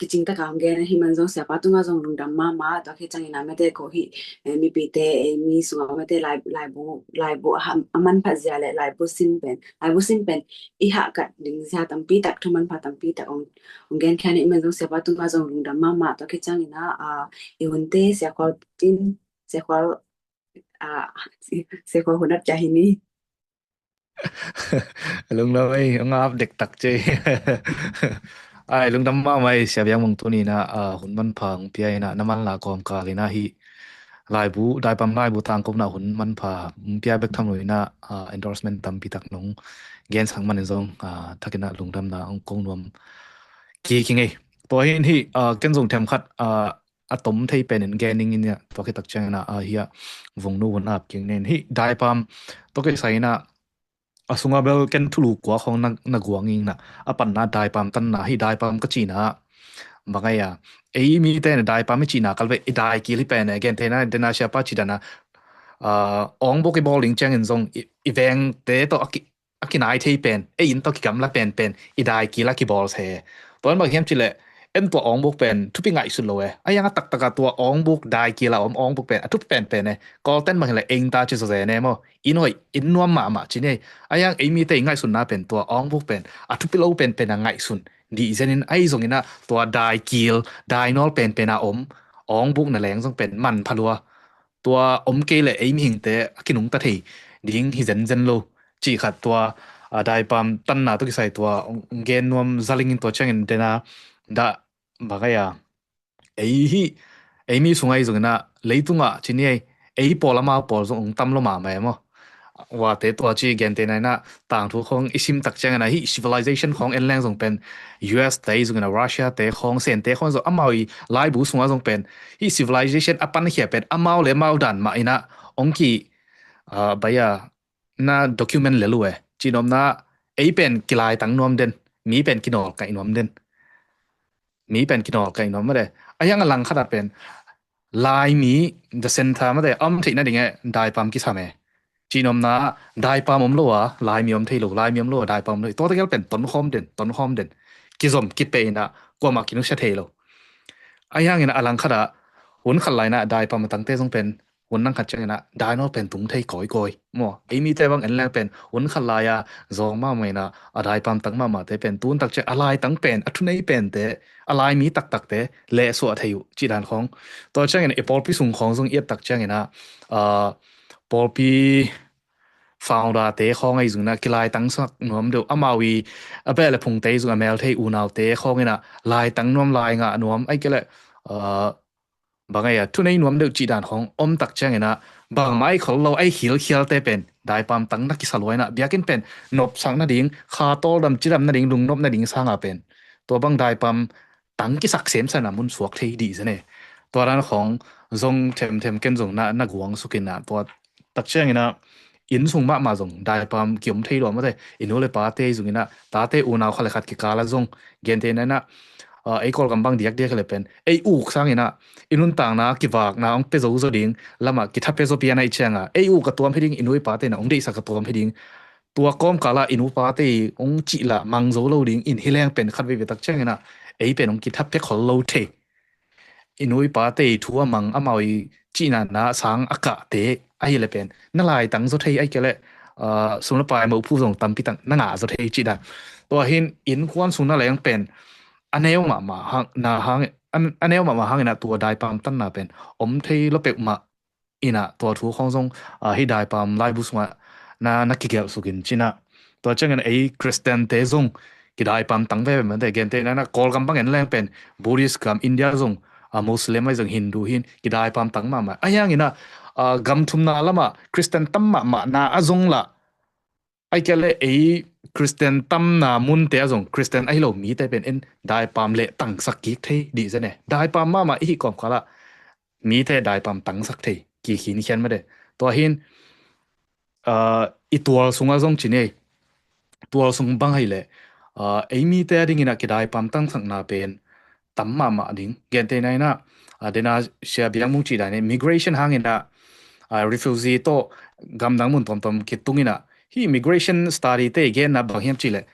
kicing taka hong gen ahih man zong siapa tungah zong lungdam mahmah. Tua khit ciangin ah mete ko hih mipite ei mi sungah mete laibu laibu a manphat zia le laibu sin pen laibu sin pen i hahkat ding zia tampi tak thuman pha tampi tak hong genkhia ahih man zong siapa tungah zong lungdam mahmah. Tua khit ciangin ah i hunte sia Khual Tin sia Khual sia Khual hun ap kia hi ni. Lungdam ei, hong ap dektak cei. Ai, lungdam mahmah ei sia Biang Mung, tuni in ah hun manpha hong pia in ah na manla kawmkal in ah hih laibu daipam laibu tangkona hun manpha hong pia bek tham lo in ah endorsement tampi tak nong gensak manin zong thakin ah lungdamna hong ko nuam kik hi ing ei. Tua hi in hih ken zong themkhat a tom thei penin gen ning in ah tua khit tak ciangin ah hih a Vungnu hun ap kik ning in hih daipam tua kisai in ah a sungah bel ken thulu kua khawng na guang in ah a panna daipam tanna hih daipam ka cihna bang ei a ei mite na daipam i cihna kal ve i daikil hi pen e. Gentehna dena siapa cih dan a awngbuk i bawl ding ciangin zong i vengte tawh a kinai thei pen ei in tawh kigamla penpen i daikil a kibawl se. Tua in bang hiam cihleh en tua awngbuk pen thupi ngaihsut lo e. A hiang a taktak a tua awngbuk daikil a om awngbuk pen a thupi penpen e. Kawlten bang hileh ei in ta ci zaw zen e maw, in hoih in nuam mahmah ci ni ei. A hiang ei mite i ngaihsutna pen tua awngbuk pen a thupi lo penpen a ngaihsun dih zen in ahi zongin ah tua daikil dainawl penpen a om awngbuk na leng zong pen manpha lua. Tua om kei leh ei mihingte a kinungta thei ding hi zenzen lo cih khat tua daipam tanna tawh kisai tua gen nuam zaling in tua ciangin dena dah bang ei a ei hih ei mi sung ahi zongin ah leitungah ci ni ei ei pawl amau pawl zong hong tam lo mahmah e maw. Uate tua ci gentehna in ah tangthu khawng i sim tak ciangin ah hih civilization khawng en leng zong pen U S te ahi zongin ah Russia te khawng Sente khawng zong amau i laibu sungah zong pen hih civilization a pankhia pen amau le amau dan mah in ah hong ki bai a na document lel uh e. Cihnopna ei pen kilaitang nuam den, mi pen kinawlkaih nuam den. Mi pen kinawlkaih nuam mate. A hiang a langkhat ah pen laimi the center mate a om theih nading e daipam kisam e. Cihnopna daipam om lo a laimi om thei lo, laimi om lo a daipam om lo. Tua tegel pen tonkhawm den, tonkhawm den. Kizom kipeh in ah kuamah kinusia thei lo. A hiangin a langkhat ah hun khat lai in ah daipam a tangte zong pen hun nang khat ciangin ah dainawl pen tung thei kawikawi maw. Ei mite bang en leng pen hun khat lai a zawng mahmah in ah a daipam tang mahmahte pen tun tak ciang a laitang pen a thunei pente a laimi taktakte lehsuah thei uh cih dan khawng. Tua ciangin i pawlpi sung khawng zong i et tak ciangin ah pawlpi founder te khawng ahi zongin ah kilaitangsak nuam deuh amau i a beh le phungte ahi zong a mel thei unaute khawngin ah laitang nuam lai ngah nuam ahi kei leh bang ei a thunei nuam deuh cih dan khawng om tak ciangin ah bangmah ahi khol lo ahi khilkhialte pen daipam tang na kisa lua in ah biakinn pen nopsak nading kha tawldam cidam nading lungnop nading sangah pen tua bang daipam tang kisak semsan a mun suak thei dih zen e. Tua dan khawng zong themthem ken zong na guang sukin ah tua tak ciangin ah inn sung mahmah zong daipam kiom thei lua mate. I nu le pate zongin ah tate unau khat le khat kikal ah zong gentehna in ah ei Kawlgam bang diakdiak hileh pen ei uk sangin ah i nuntakna kivakna hong pia zo zaw ding lamah kitha pia zaw pian ahih ciangah ei uk a tuam hi ding, i nu i pate in ah hong deihsak a tuam hi ding. Tua kawmkal ah i nu pate i hong cihlah mang zo lo ding in hi leng pen khat veivei tak ciangin ah ei pen hong kitha pia khol lo thei. I nu i pate i thu a mang amau i cihna na sang a kahte ahileh pen na laitang zaw thei ahi kei leh sum le pai mawhphu zong tampi tak na ngah zaw thei cih dan. Tua hin innkuan sung na leng pen a neu mahmah hang na hang a neu mahmah hangin ah tua daipam tanna pen om thei lo peuhmah in ah tua thu khawng zong hih daipam laibu sungah na na kigelh sukin cin ah. Tua ciangin ei Christian te zong kidaipam tang veve mate. Gentehna in ah Kawlgam bang en leng pen Buddhist gam, India zong Muslim ahi zong Hindu hin kidaipam tang mahmah. A hiangin ah gam thumna lamah Christian tam mahmah na a zong lah ahi kei leh ei Christian tamna munte ah zong Christian ahi lo mite pen en daipam leh tangsak kik thei dih zen e. Daipam mahmah i hih kawmkal ah mite daipam tangsak thei kikhin khian mate. Tua hin i tual sungah zong ci ni ei. Tual sung bang ahileh ei mite a dingin ah kidaipam tangsakna pen tam mahmah ding. Gentehna in ah dena sia Biang Mung cih dan in migration hangin ah ah, refugee tawh gamdang mun tuamtuam kitung inah, hih immigration study te i genna bang hiam cihleh,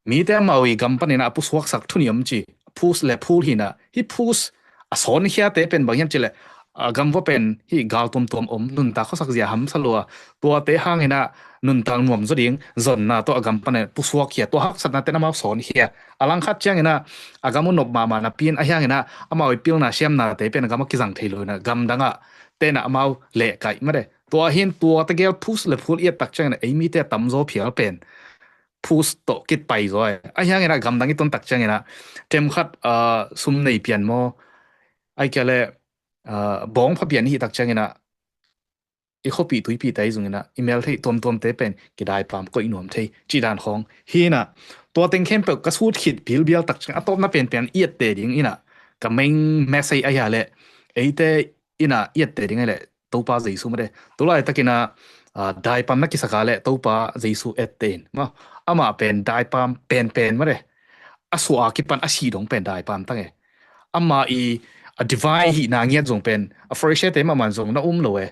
mite amau i gam paninah a pusuaksak thu ni om ci, phus le phul hinah, hih phus a sawnkhiate pen bang hiam cihleh, a gam vua pen hih gal tuamtuam om, nuntak khuasak zia hamsa lua, tuate hanginah nuntak nuam zaw ding zonna tawh a gam panin pusuakkhia, tua haksatna ten amau sawnkhia. A langkhat cianginah a gam uh nop mahmah napi in a hianginah amau i pilna siamnate pen a gam a kizang thei lo inah gamdangah tenah amau lehkaih mate. Tua hin tua tegel phus le phul i et tak cianginah ei mite a tamzaw phial pen phus tawh kit pai zaw e. A hianginah gamdang i tun tak cianginah themkhat, ah, sum nei pian maw, ai kia le, ah, bawng pha pian i hih tak cianginah i khuapih tuipihte i zunginah i mel thei tuamtuamte pen kidaipam koih nuam thei cih dan khawng hinah, tua teng khempeuh ka sut khit bilbial tak ciang a tawpna penpen i ette ding inah ka main message a hia leh, eite inah i ette ding a leh Topa Jesu mate. Tulai takinah, ah, daipam na kisaka leh Topa Jesu ette in maw, amah pen daipam penpen mate. A suah a kipan a sih dong pen daipam tang e. Amah i a divine hihna ngiat zong pen a Pharisee-te mahmah zong na um lo e.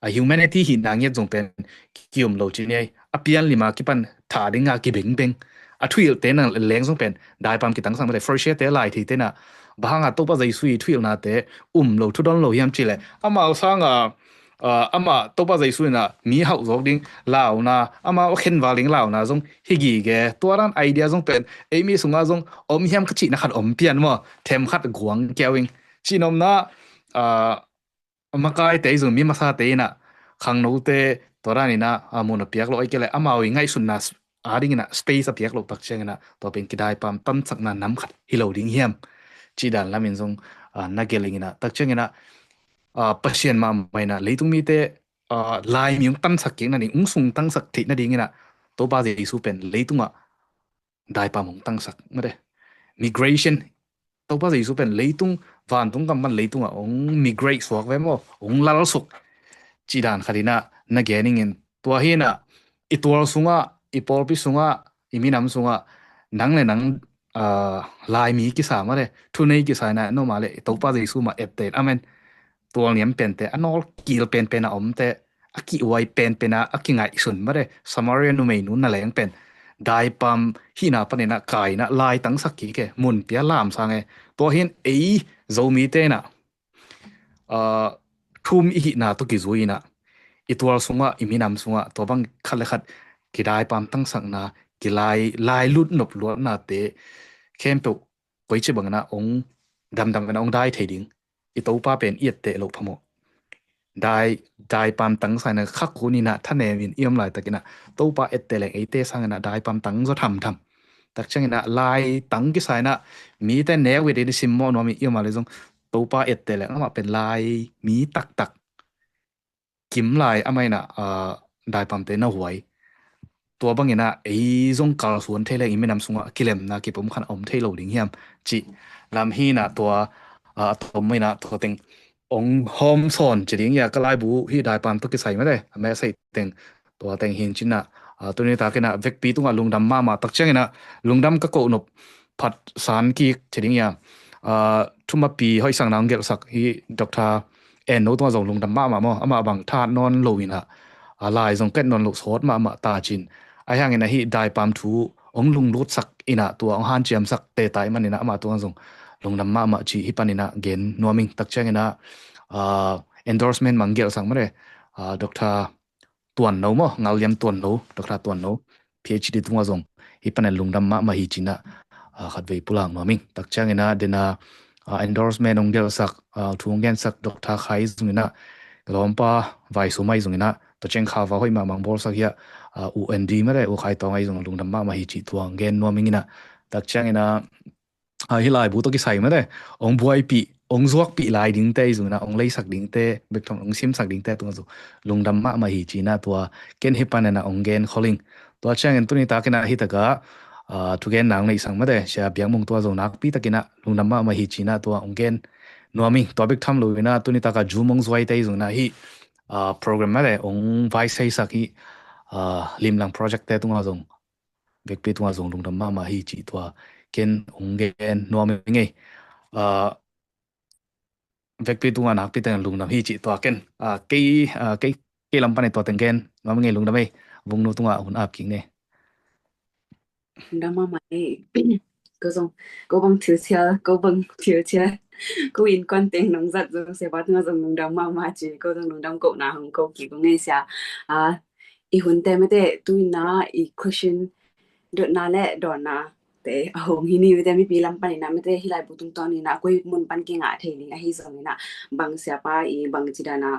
A humanity hihna ngiat zong pen ki-um lo ci ni ei. A pianlima kipan tha dinga kibengbeng, a thuhilhte na leng zong pen daipam kitangsak mate. Pharisee-te, lai theite na bang hanga Topa Jesu i thuhilhnate um lo, thudon lo hiam cihleh, amau sanga, ah, amah Topa Jesu inah mi hauh zawk ding launa, amau a khenval ding launa zong hi gige. Tua dan idea zong pen ei mi sunga zong om hiam ka cihna khat om pian maw, themkhat guang kiau ing. Cihnopna, ah, makaite i zung mi masate inah khangnote tua dan inah, ah, mun a piak lo ai kia leh amau i ngaihsutna s-, a dinginah space a piak loh tak cianginah tua pen kidaipam tansakna nam khat hi lo ding hiam cih dan lamin zong, ah, na gelh inginah tak cianginah, ah, Pasian mahmah inah leitung mite, ah, laimi hong tansak kik nading, hong sung tangsak theih nadinginah Topa Jesu pen leitungah daipam hong tangsak mate. Migration, Topa Jesu pen leitung, vantung gam pan leitungah hong migrate suak ve maw, hong lalsuk cih dan khat inah na gen ingin. Tua hinah i tual sungah, i pawlpi sungah, i minam sungah nang le nang, ah, laimi kisa mate, thunei kisa inah noma le Topa Jesu mah ette in. Amen. Tual niam pente, a nawl kil penpen a omte, a kihuai penpen a, a kingaihsun mate, Samaria numeinu na leng pen daipam hihna paninah kainah laitangsak kik e, mun pia lamsang e. Tua hin ei Zomite inah, ah, thum i hihna tawh kizui inah i tual sungah, i minam sungah tua bang khat le khat kidaipam tangsakna, kilai, lailut nop luatnate khempeuh koici banginah hong damdam inah hong dai thei ding. I Topa pen i etteh loh phamawh. Dai, daipam tangsa inah khak hun inah thanemin i om laitakinah Topa etteh leng eite sanginah daipam tangzaw thamtham. Tak cianginah laitang kisa inah mite nek wit in i simmawh nuam i om a le zong Topa etteh leng amah pen laimi taktak, kimlai amah inah, ah, daipamte na huai. Tua banginah ei zong kalsuan thei leng i minam sungah kilemna kipumkhatna om thei lo ding hiam cih lam hinah tua, ah, a tom inah tua teng hong hawm sawn ci ding hi a, ka laibu hih daipam tawh kisai mate, a message teng tua teng hi in cinah, ah, tuni takinah vekpi tungah lungdam mahmah. Tak cianginah lungdam ka koh nop phat san kik ci ding hi a, ah, thumapi hoihsakna hong gelhsak hi Doctor En No tungah zong lungdam mahmah maw, amah bang thahat nawn lo inah, ah, lai zong ket nawn lo sawt mahmah ta cin. Ahi hangin ahi daipam thu hong lunglutsak inah tua hong hanciamsak teta i maninah amah tungah zong lungdam mahmah ci hi paninah gen nuam ing. Tak cianginah, ah, endorsement mang gelhsak mate, ah, Doctor Tuan No maw, Ngalliam Tuan No, Doctor Tuan No, PhD tungah zong hi panin lungdam mahmah hi cinah, ah, khatvei pulak nuam ing. Tak cianginah dena, ah, endorsement hong gelhsak, ah, thu hong gensak Doctor Khai zonginah, lawmpa Vaisumai zonginah, tua ciang kha va hoih mahmah hong bawlsak hi a, ah, U N D mate, U Khai Tawng ahi zong lungdam mahmah hi cih tua hong gen nuam inginah. Tak cianginah, ah, hih laibu tawh kisai mate, hong buaipih, hong zuakpih lai dingte i zong inah, hong leisak dingte, bek tham hong simsak dingte tungah zong lungdam mahmah hi cinah tua ken hi paninah hong gen khol ing. Tua ciangin tuni takinah hi takah, ah, thugenna hong neihsak mate, Sia Biak Mung tungah zong nakpi takinah lungdam mahmah hi cinah tua hong gen nuam ing. Tua bek tham lo inah tuni takah Zoom hong zuaite i zong inah hih, ah, program mate hong vaiseisak hih, ah, Limlang Project te tungah zong vekpi tungah zong lungdam mahmah hi cih tua ken hong gen nuam ing ei. Ah, vekpi tungah nakpi teng lungdam hi cih tua ken. Ah, kei, ah, kei, kei lam pan i tua teng gen. Ngam ngei lungdam ei. Vungnu tungah hun ap kik ni. Lungdam mahmah ei. Ko zong, ko bang thil sia, ko bang thil sia. Ko innkuan teng nong zat zong sia, ba tungah zong lungdam mahmah ci. Ko zong lungdam ko na hong ko kik ko ngei sia. Ah, i hun te mete tu ina i question dotna le dawnna te a hong hi ni mete mipi lam pan ina mete hi laibu tungtawn ina koi mun pan kingah thei ding ahi zong ina bang siapa i bang cidana,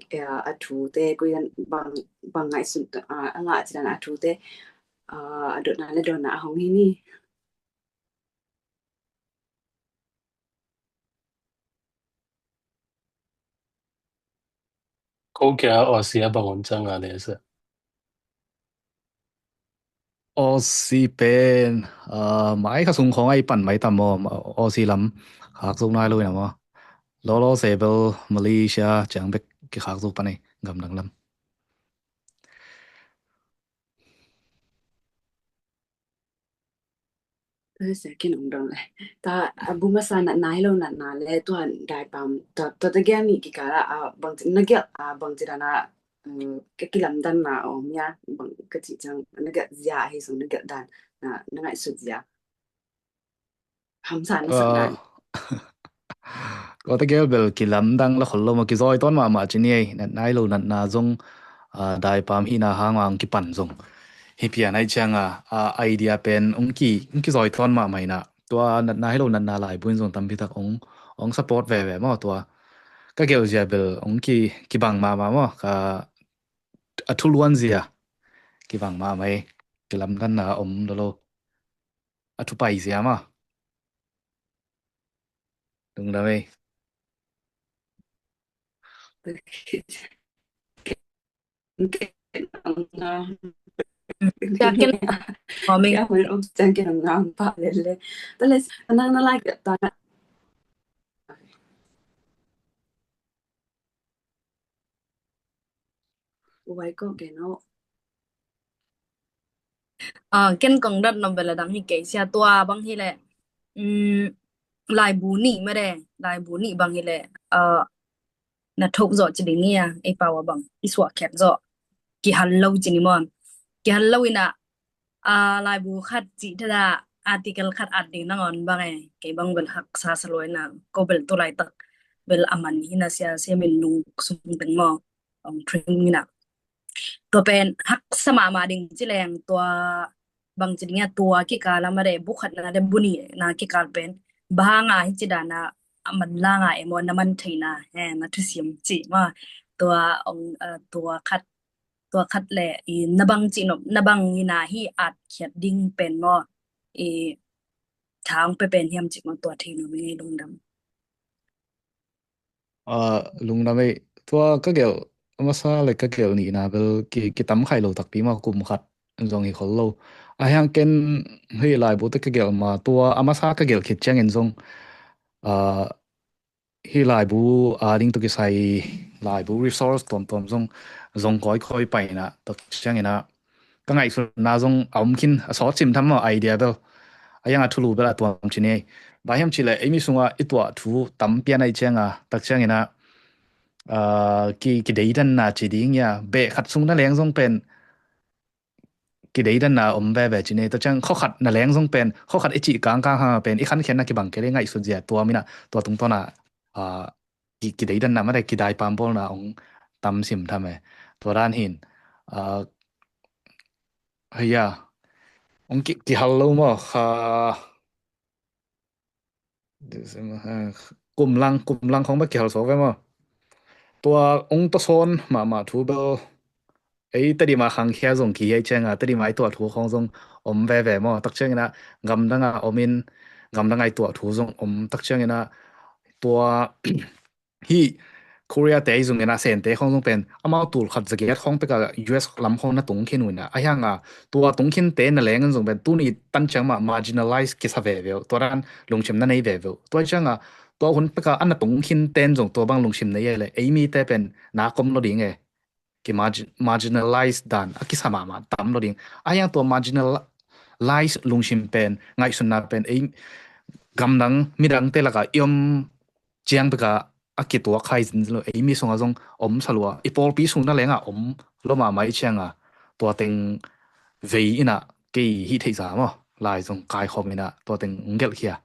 eh, a thu te koi dan bang, bang ngaihsun, ah, a ngah cidana a thu te, ah, a dotna le dawnna a hong hi ni. Ko kia Aussie a bang on cang a le sa. Aussie pen, ah, mai kha sung khong ai pan mai tam maw, Aussie lam khak zok nai lo ina maw. Lolo sebel Malaysia ciang bek kikhak zok pan ei gamdang lam. Tua sia kin ong dong le. Ta, a, bu masa natna hi lo natna le tua daipam. Tua, tua ta gelh nih kikal a, a, bangci, na gelh, a, bangci dana, mm, ka kilamdanna om hia, bang ka cih ciang, na gelh zia hi sung na gelh dan, na, na ngaihsut zia. Hamsa na sak dan. Ko ta gelh bel kilamdang la khol lo maw, kizawi tawn mahmah ci ni ei, natna hi lo natna zong, ah, daipam hihna hang ah hong kipan zong. Hi pian ai ciang a, ah, idea pen hong ki, hong kizawi tawn mahmah ina. Tua natna hi lo natna laibu in zong tampi tak hong, hong support veve maw tua. Ka gelh zia bel hong ki, kibang mahmah maw. Ka a thuluan zia. Kibang mahmah ei. Kilamdanna om lo lo. A thupai zia maw. Lungdam ei. Ken, ken, ken, ken, ken, Uai ko keno. Ah, ken kong dot nom bela dang hi kei sia tua bang hi le. Mm, laibu nih mede, laibu nih bang hi le. Ah, na thok zo ci ding ia, ei pau a bang, i suak khet zo. Kihal lo ci ni mon. Kihal lo ina, ah, laibu khat cih thada article khat at ding nangawn bang e, kei bang bel haksa sa lo ina, ko bel tu laitak bel a man hi na sia, sia min nung sung teng maw, ong tring ina. Tua pen haksa mahmah ding ci leng tua bang ci ding ia tua kikal a made bu khat na de bu nih na kikal pen bang hanga hi ci dana a man langa e maw na man theina, he, na thusim ci maw tua ong, ah, tua khat tua khat le i na bang ci nop na bang ina hi at khiat ding pen maw i thang pe pen hiam ci maw tua thei nop i ngei lungdam. Ah, lungdam ei tua ka gelh a masa le ka gelh nihna bel ki, kitam khai lo takpi maw kum khat zong hi khol lo. A hiang ken hi laibu te ka gelh ma tua a masa ka gelh khit ciangin zong, ah, hi laibu a ding tu kisai laibu resource tuamtuam zong, zong kawikawi paina tak ciangina ka ngaihsutna zong a om khin a sawt sim tham maw idea bel. A yang a thulu bel a tuam ci ni. Bang hiam ci le ei mi sunga i tuah thu tam pian ai cianga tak ciangina, ah, ki, kideidanna ci ding ia beh khat sung na leng zong pen kideidanna om veve ci ni. Tua ciang khokhat na leng zong pen, khokhat i cih kangkang hanga pen i khankhiatna kibang kei le ngaihsut zia tua mina tua tungtawna, ah, ki, kideidanna made kidaipam bawlna ong tam sim tham e. Tua dan hin, ah, haya ong ki, kihal lo maw kha. Kum lang, kum lang khong bek kihal sawk ve maw. Tua ong tawsawn mahmah thu bel ei Tedim a khangkhia zong kihiai cianga Tedim a i tuah thu khong zong om veve maw. Tak ciangina gamdanga omin gamdanga i tuah thu zong om tak ciangina tua hi Korea te i zongina Sente khong zong pen amau tul khat zagiat khong peka U S lam khong na tung khin uina a hianga tua tung khin te na lengin zong pen tuni tan ciang mah marginalize kisa veve uh tua dan lungsim na nei veve uh tua cianga tua hun peka ana tung khin ten zong tua bang lungsim nei e le ei mi te pen na kom lo ding e ki margin, marginalize dan a kisa mahmah tam lo ding a hiang tua marginalize lungsim pen ngaihsunna pen ei gamdang midang te laka i om ciang peka a kituak hai zin lo, ei mi sungah zong om sa lua, i pawlpi sung na lengah om lo mahmah i ciangah, tua teng vei inah kei hih theih za maw, lai zong kaikhawm inah tua teng hong gelhkhia.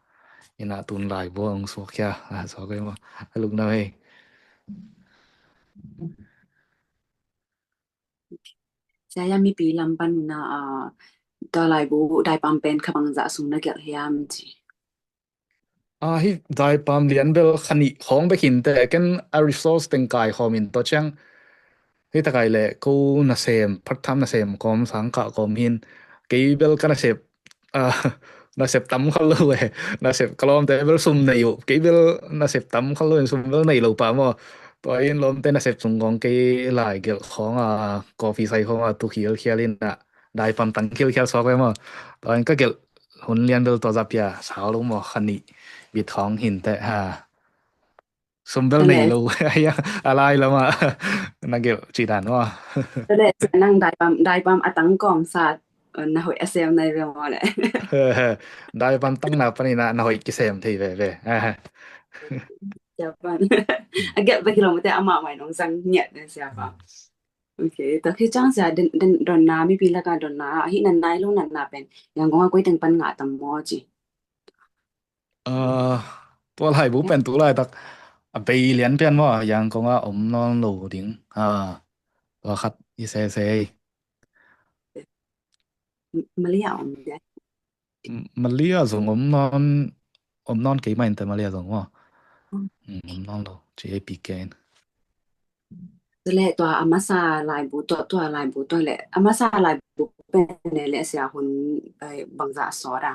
Inah tun laibu hong suakkhia, a, suak ei maw, a lukna hei. Sia, ya mipi lam pan inah, a, tua laibu daipam pen kha bangzah sung na gelh hiam ci. A, hih daipam lian bel kha nih khawng bek hinteh, ken a resource teng kaikhawm in tua ciang. Hih takai leh ko nasem, part time nasem kawm, sangkah kawm hin, kei bel ka nasep, a, nasep tam kha lo e. Nasep ka lawmte bel sum nei uh, kei bel nasep tam kha lo in sum bel nei lo pah maw. Tua in lawmte nasep sung kawng kei lai gelh khawng a, coffee sai khawng a, tu khialkhial inah daipam tang khialkhial suak ve maw. Tua in ka gelh hun lian bel tua zah pia sau lo maw, kha nih bit khawng hinteh ha. Sum bel nei lo. A lai lamah na gelh cih dan maw. Tua leh sia, nang daipam, daipam a tang kawmsa, na hoih a sem nai ve maw leh? Daipam tang na pan inah na hoih kisem thei veve. Sia pan. A gelh bek hi lo mate, amah mai nong zang ngiat ne sia pan. Ok, tua khi ciang sia, den, den, donna, mipi lakah donna, a hih na nai lo natna pen Yangon a koi teng pan ngah tam maw ci. A, tua laibu pen tu laitak a bei lian pian maw, Yangon a om nawn lo ding. A, tua khat i sese. Malia om dia. Malia zong om nawn, om nawn kei mah inteh Malia zong maw. Om nawn lo ci ei pi ken. Tua leh tua a masa laibu, tua, tua laibu tua leh a masa laibu pen leh sia hun, eh, bangzah a sawt a?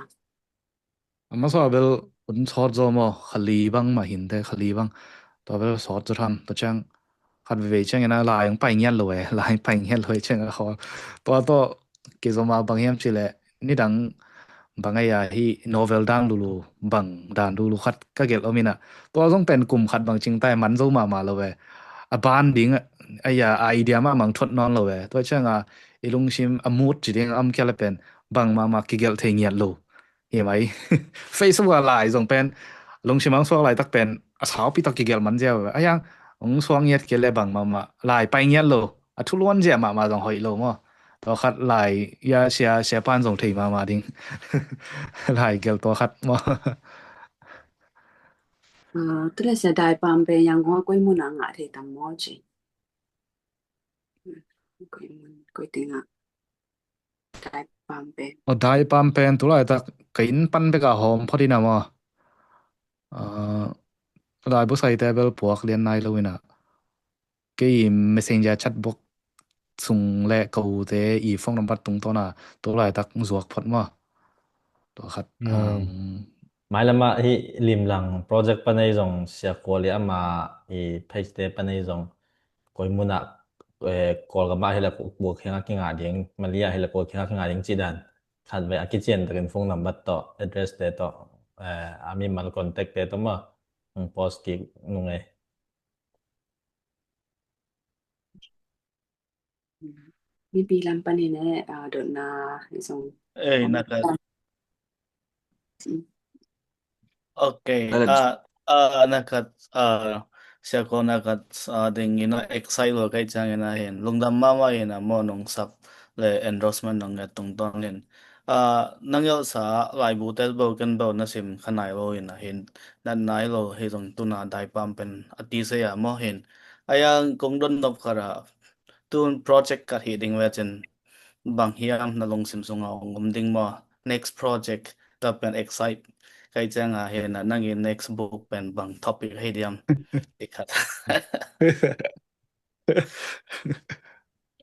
A masa bel hun sawt zaw maw, kha li bang mah hinteh, kha li bang. Tua bel sawt zaw tham, tua ciang khat veve ciang inah lai hong pai ngiat lo e, lai hong pai ngiat lo e ciang a khawl. Tua tawh kizom a bang hiam cih leh nidang bang ei a hih novel dan lulu, bang dan lulu khat ka gelh om inah. Tua zong pen kum khat bang cingtai man zo mahmah lo e. A ban ding ei a idea mahmah thuat nawn lo e. Tua ciang a i lungsim a mood ci ding a om kia le pen bang mahmah kigelh thei ngiat lo. Hi mai. Facebook a lai zong pen lungsim ang suak laitak pen a saupi tak kigelh man ziau. A yang ang suak ngiat kei le bang mahmah lai pai ngiat lo. A thuluan ziah mahmah zong hoih lo maw. Tua khat lai ya sia, sia pan zong thei mahmah ding. Lai gelh tua khat maw. A, tu leh sia daipam pen Yangon a koi mun a ngah thei tam maw ci. Koi mun, koi teng a. Daipam pen. A, daipam pen tu laitak ka inn pan bek a hawm phot inah maw. A, laibu saite bel puak lian nai lo inah. Kei i Messenger chat box sung le ka ute i phone number tungtawn a tu laitak zuak phot maw. Tua khat. Mailam ah hih Limlang project pan ei zong Sia Kual i ama i page te pan ei zong koi mun ah, eh, Kawlgam ah hi leh kua kiang ah kingah ding, Malia hi leh kua kiang ah kingah ding cih dan khat vei a kician takin phone number tawh, address te tawh, eh, a mimal contact te tawh maw hong post kik nung ei. Mipi lam panin eh, ah, dotna i zong. Eh, na ka. Ok. Ah, ah, na ka, ah, Sia Kual na ka, ah, ding ina excite lo kai ciang ina hin lungdam mahmah ina maw nong sap le endorsement nong nget tungtawn in. Ah, nang el sa laibu tel bo ken bo na sim kha nai lo ina hin nat nai lo hi zong tuna daipam pen a ti se a maw hin. A yang kong don nop kara tun project ka hi ding ve cin bang hiam na lungsim sunga hong um ding maw? Next project ka pen excite kai ciang a hi na nang i next book pen bang topic hi diam? Ti khat.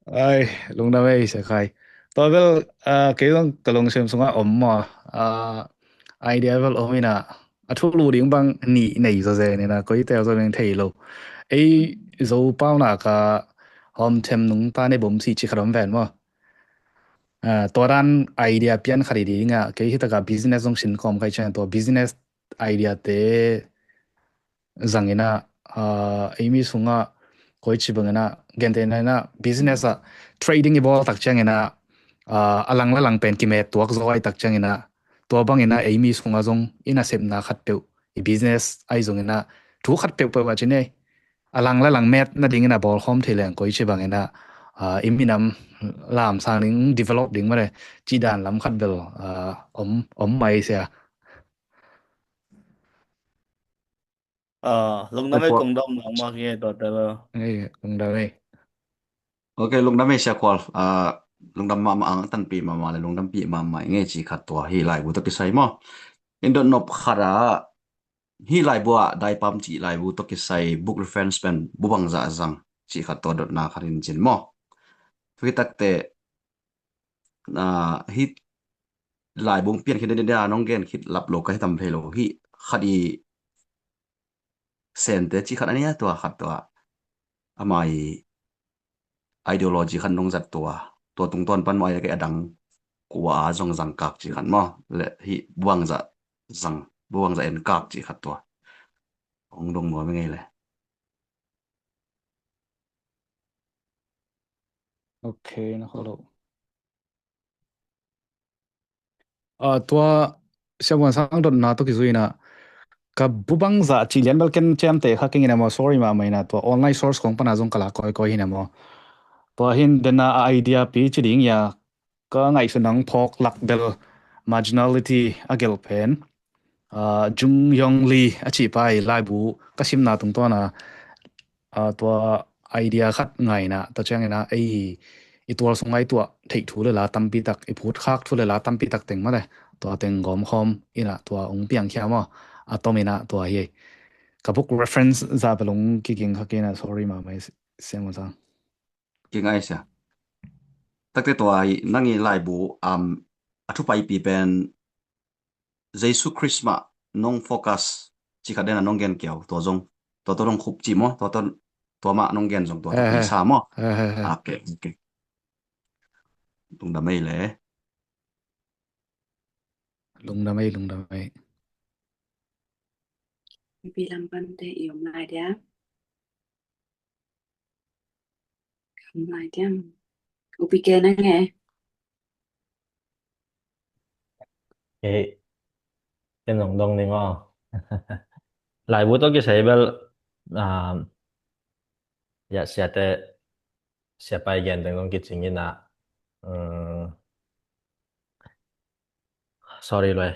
Ai, lungdam ei Sia Khai. Tua bel, ah, kei zong ka lungsim sunga om maw, ah, idea bel om ina, a thulu ding bang nih nei zaw zen ina, koi tel zaw beng thei lo. Ei Zo pau na ka hawm them nung ta ne bom si ci khat om ven maw. Ah, tua dan idea pian khat i ding a, kei hi taka business zong sin kawm kai ciang tua business idea te zang ina, ah, ei mi sunga koi ci bang ina, gente na ina business a trading i bawl tak ciang ina, ah, a lang la lang pen kimet tuak zaw ai tak ciang ina, tua bang ina ei mi sunga zong ina sepna khat peuh i business ai zong ina thu khat peuhpeuh ah ci nei. A lang la lang met nadingin a bawlkhawm thei leng koi ci bangin ah, ah, i minam lam sang ding, develop ding mare, ci dan lam khat bel, ah, om, om mai sia. Ah, lungdam ei, kong dam lang mak hi ei, tua te lo. Ei, lungdam ei. Ok, lungdam ei Sia Khual. Ah, lungdam mahmah ang, tanpih mahmah le lungdampih mahmah i ngei ci khat tua hi laibu tawh kisai maw. In dot nop khat ah, hi laibu ah Daipam ci laibu tawh kisai book reference pen bu bangzah zang ci khat tua dotna khat in cin maw. Tua hi takte, ah, hi laibu pian khit dede a nong gen khit lap lo ka hi tam thei lo hi khat i sente ci khat a nia tua khat tua. Ama i ideology khat nong zat tua. Tua tungtawn pan maw ai le kei a dang kua a zong zang kak ci khat maw. Le hi buang zah zang, buang zah en kak ci khat tua. Hong dong nuam i ngei le. Ok, na kholo. Ah, tua Sia Muan Sang dotna tawh kizui in ah, ka bu bangzah ci lian bel ken ciamteh kha keng in ah maw, sorry mahmah in ah, tua online source khong pana zong ka la kawikawi hi in ah maw. Tua hi in dena a idea pi ci ding ia, ka ngaihsut nang phawk lak bel marginality a gelh pen, ah, Jung Yong Lee a cih pa i laibu ka simna tungtawn a, ah, tua idea khat ngai in ah, tua ciangin ah ei i tual sung ah i tuah theih thu le la tampi tak, i phut khak thu le la tampi tak teng mah le, tua teng gawmkhawm in ah tua hong piangkhia maw, a tom in ah tua hi. Ka book reference zah bel hong kiging kha kei in ah, sorry mahmah, Sia Muan Sang. Ki ngai sia. Takte tua i nang i laibu, um, a thu paipi pen Jesu Christ mah nong focus ci khat dena nong gen kiau tua zong. Tua tua nong khup ci maw, tua tua, tua mah nong gen zong tua tua sa maw. Ok, ok. Lungdam ei le. Lungdam ei, lungdam ei. Pi lam pante i om lai dia. Om lai dia. Upi ke na nge. Eh, ken zong dong ning aw. Laibu tawh kisai bel, ah, ya siate, siapa i gen teng zong kicing in ah, um, sorry loi.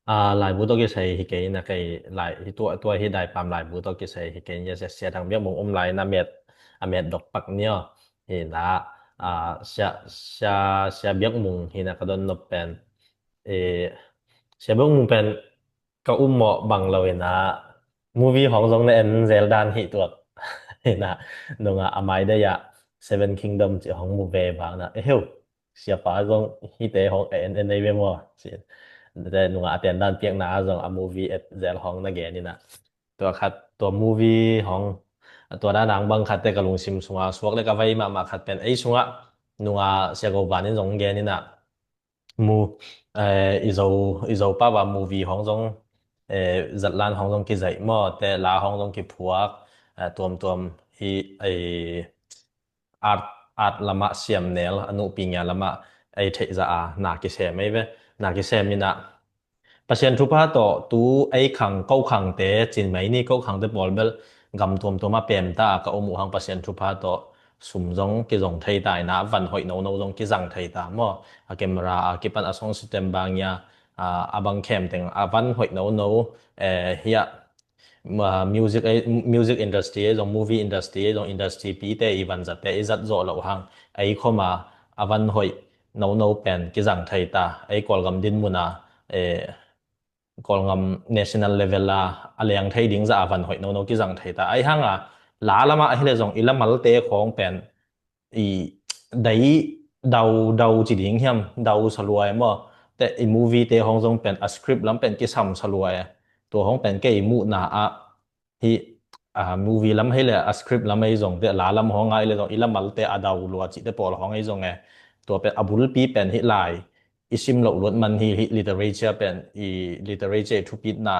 Ah, laibu tawh kisai hi kei in ah kei lai, hi tua, tua hi Daipam laibu tawh kisai hi kei in ah sia, sia Thang Biak Mung um lai in ah met, a met dok pak ni aw. Hi in ah, ah, sia, sia, sia Biak Mung hi in ah ka don nop pen. Eh, sia Biak Mung pen ka um mawh bang lo in ah movie hong zong na en zel dan hi tuak. Hi in ah nungah a mai dei ah Seven Kingdom ci hong mu ve bang in ah, eh heu, siapa zong hite hong en en ei ve maw. Ci. Te nungah a ten dan piakna ah zong a movie et zel hong na gen in ah. Tua khat, tua movie hong, tua dan ang bang khat te ka lungsim sungah suak le ka vai mahmah khat pen ei sungah nungah sia Go Van in zong gen in ah. Mu, eh, i Zo, i Zo pau a movie hong zong, eh, zatlan hong zong kizaih maw, te la hong zong kiphuak, eh, tuamtuam hi, eh, art, art lamah siam nel, a nupi ngia lamah ei theih zah a, na kisem ei ve, na kisem in ah. Pasian thupha tawh tu ei khang, ko khangte, cin mai ni ko khangte pawl bel gam tuamtuam a pemta a ka om uh hang Pasian thupha tawh sum zong kizong thei ta in ah, van hoih nono zong kizang thei ta maw. A camera a kipan a song system bang ia, a, a bang khem teng a van hoih nono, eh, hiah, ma, music, eh, music industry, eh, zong movie industry, eh, zong industry pite i van zatte i zat zawh loh hang, ei khoma a van hoih nono pen kizang thei ta, ei Kawlgam dinmun a, eh, Kawlgam national level a, a leng thei ding zah a van hoih nono kizang thei ta. Ahi hanga, la lamah ahi le zong i lamalte khawng pen i dai dau, dau ci ding hiam, dau saluai maw. Te i movie te hong zong pen a script lam pen kisam saluai. Tua hong pen kei i muhna ah hi, a, movie lam hei le a script lam ei zong te la lam hong ai le zong i lamalte a dau lua cih te pawl hong ei zong e. Tua pen a bulpi pen hi lai i sim loh luat man hi, hi literature pen i literature i thupitna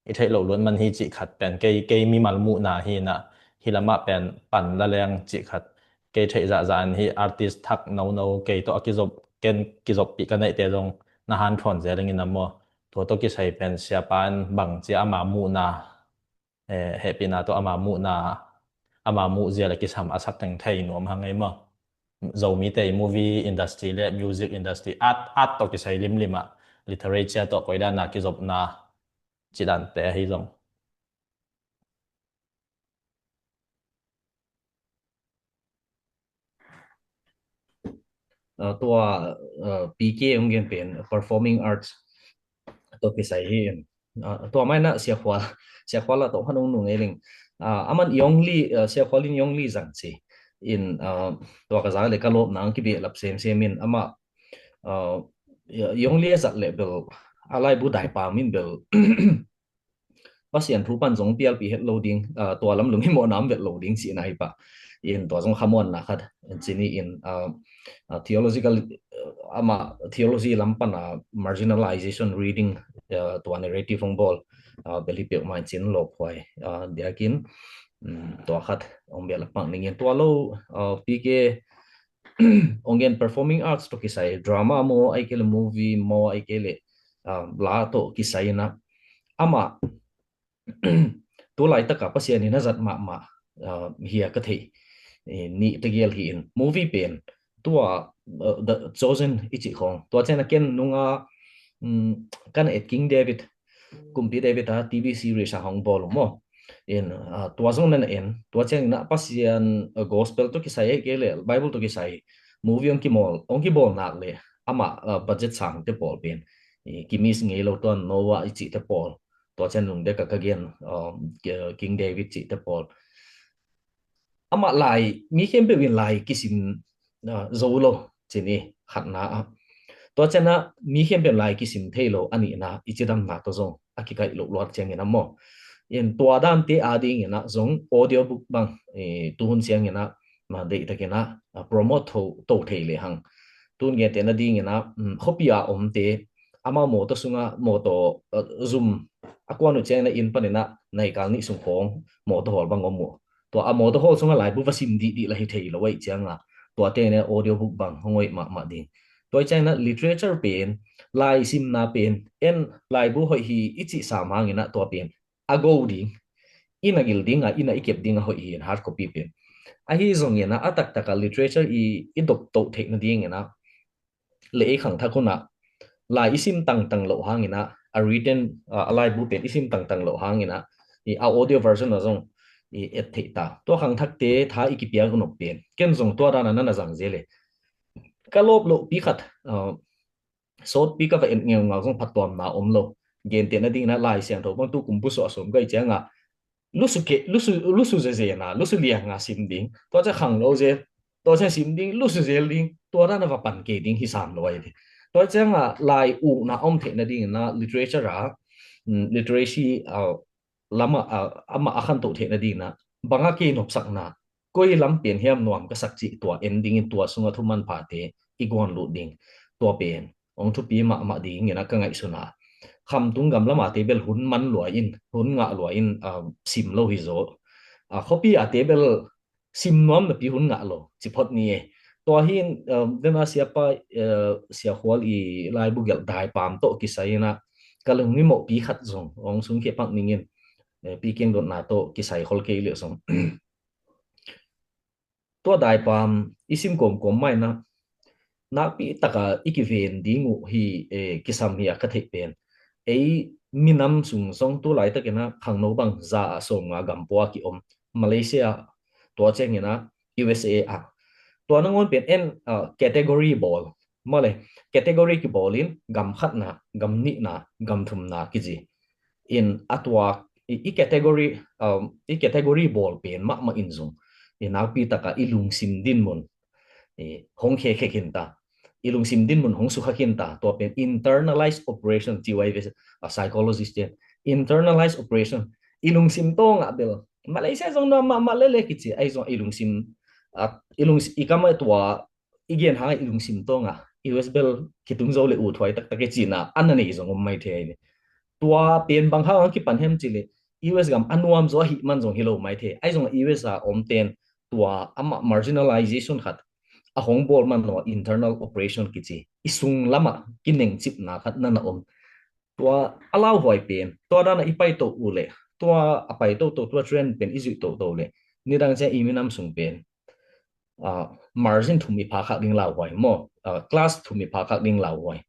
i theih loh luat man hi cih khat pen kei, kei mimal muhna hi in ah, hi lamah pen pan la leng cih khat kei theih zahzah in hi artist thak nono kei tawh a kizop, ken kizoppih ka neihte zong na hanthawn zel ing in ah maw. Tua tawh kisai pen siapa in bangci ama muhna, eh, hehpihna tawh ama muhna, ama muhzia le kisam a sak teng thei nuam hang ei maw? Zomite i movie industry le music industry, art, art tawh kisai limlim ah literature tawh koidan a kizopna cidante ahi zong. Uh, tua, uh, P K hong gen pen performing arts tawh kisai hi in. Uh, tua mai na Sia Khual, Sia Khual lah tawh hong nung nung ei ling. Uh, aman Yong Li, uh, Sia Khual in Yong Li zang ci in, uh, tua ka zang le ka lawp nang kibehlap semsem in ama, uh, Yong Li a zat le bel a laibu daipam in bel Pasian thu pan zong pialpih het lo ding, ah, tua lam lung hi mawhna om vet lo ding cihna hi pah. In tua zong khamuanna khat ci ni in, ah, ah, theological, ah, ama theology lam pan a marginalization reading, ah, tua narrative hong bawl, ah, bel hi peuhmah in cin lawphuai, ah, biakinn, um, tua khat hong bel a pak ning in tua lo, ah, P K hong gen performing arts tawh kisai, drama maw, ahih kei le movie maw, ahih kei le, ah, la tawh kisai in ah, amah tu laitaka Pasian in a zat mahmah, ah, hi a ka theih, eh, nih tegel hi in movie pen tua, ah, The Chosen i cih khawng. Tua ciang a ken nunga, um, kan et King David, Kumpi David a T V series a hong bawl uh maw. In, ah, tua zong nan en, tua ciang in ah Pasian, ah, gospel tawh kisai ahih kei le Bible tawh kisai movie hong kimawl, hong kibawl nak le amah, ah, budget sangte pawl pen i kimis ngei lo, tua Noah i cihte pawl, tua ciang lungdek a ka gen, ah, King David cihte pawl. Amah lai, mi khempeuh in lai kisim, ah, zo lo ci ni khatna ah. Tua ciang ah mi khempeuh in lai kisim thei lo a nihna i cidamna tawh zong a kikaih loh luat ciangin ah maw. In tua dante a dingin ah zong audio book bang, eh, tuhun ciangin ah ma deihtakin ah, ah, promote to, to thei le hang. Tun gente nadingin ah, um, khuapi a omte amau mawtaw sungah mawtaw, ah, zum a kuan uh ciangin ah inn panin ah naikal nih sung khawng mawtaw hawl bang om uh. Tua a mawtaw hawl sungah laibu va sim dihdih la hi thei lo ahih ciangah tua tengin ah audio book bang hong oih mahmah ding. Tua ahih ciangin ah literature pen, lai simna pen en laibu hoih hi i cih sam hangin ah tua pen a go ding, inn a gil ding a, inn a i kep ding a hoih hi in hard copy pen. Ahi zongin ah a taktak a literature i, i dop toh theih nadingin ah le ei khangthak hun ah lai i sim tangtang loh hangin ah a written, ah, a laibu pen i sim tangtang loh hangin ah i a audio version ah zong i et theih ta. Tua khangthakte tha i kipiak uh nop pen ken zong tua dan a nan a zang zel e. Ka lawp lohpi khat, ah, sawtpi ka va et ngeungau zong phattuamna om lo. Gentehna dingin ah Lai Siangtho bang tu kum pusuah sawm ka hih ciangah lusu kei, lusu, lusu zezen a, lusu liang a sim ding. Tua ciang khangno zel, tua ciang sim ding, lusu zel ding. Tua dan a va pan kei ding hi sam lo ahi ve. Tua ciangah lai ukna om theihna dingin ah literature a, mm, literacy, ah, lamah, ah, amah a khantoh theihna dingin ah bang a kei nopsakna, koi lam pen hiam nuam ka sak cih tua en dingin tua sungah thuman phate i guan lut ding. Tua pen hong thupi mahmah dingin ah ka ngaihsun a. Khamtung gam lamate bel hun man lua in, hun ngah lua in, ah, sim lo hi zaw. Ah, khuapi ate bel sim nuam napi hun ngah lo ci phot ni e. Tua hi in, ah, den a siapa, ah, Sia Khual i laibu gelh Daipam tawh kisai in ah ka lung i mawhpi khat zong hong sungkhia pak ning in, eh, Pi Kiang dotna tawh kisai khol kei leh zong. Tua Daipam i sim kawmkawm mah in ah nakpi taka i kiven ding uh hi, eh, kisam hi a ka theih pen. Ei minam sung zong tu laitakin ah khangno bang za ah sawmnga gam pua a kiom. Malaysia, tua ciangin ah U S A ah. Tua nangawn pen en, ah, category bawl. Mawle, category kibawl in gam khatna, gam nihna, gam thumna kici. In a tua i, i category, um, i category bawl pen mahmah in zong i nakpi taka i lungsim dinmun i hong khekhe khin ta, i lungsim dinmun hong sukha khin ta. Tua pen internalized oppression ci uh ahi ve, a psychologist te. Internalized oppression, i lungsim tawngah bel Malaysia zong nuam mahmah lele kici, ahi zong i lungsim, a, i lungsim, i kam a tua i gen hang i lungsim tawngah U S bel kitung zo le uh thuai taktak e cihna a na nei zong om maithei ahi ve. Tua pen bang hang a kipan hiam cih leh U S gam a nuam zaw ahih man zong hi lo maithei. Ahi zongah U S a omten tua amah marginalization khat a hong bawl man lo, internal oppression kici, i sung lamah kinengcipna khat na na om. Tua a lauhuai pen, tua dan a i paito uh leh, tua a paito to, tua trend pen i zuih toto leh, nidang ciang i minam sung pen, ah, margin thum i pha khak ding lauhuai maw, ah, class thum i pha khak ding lauhuai.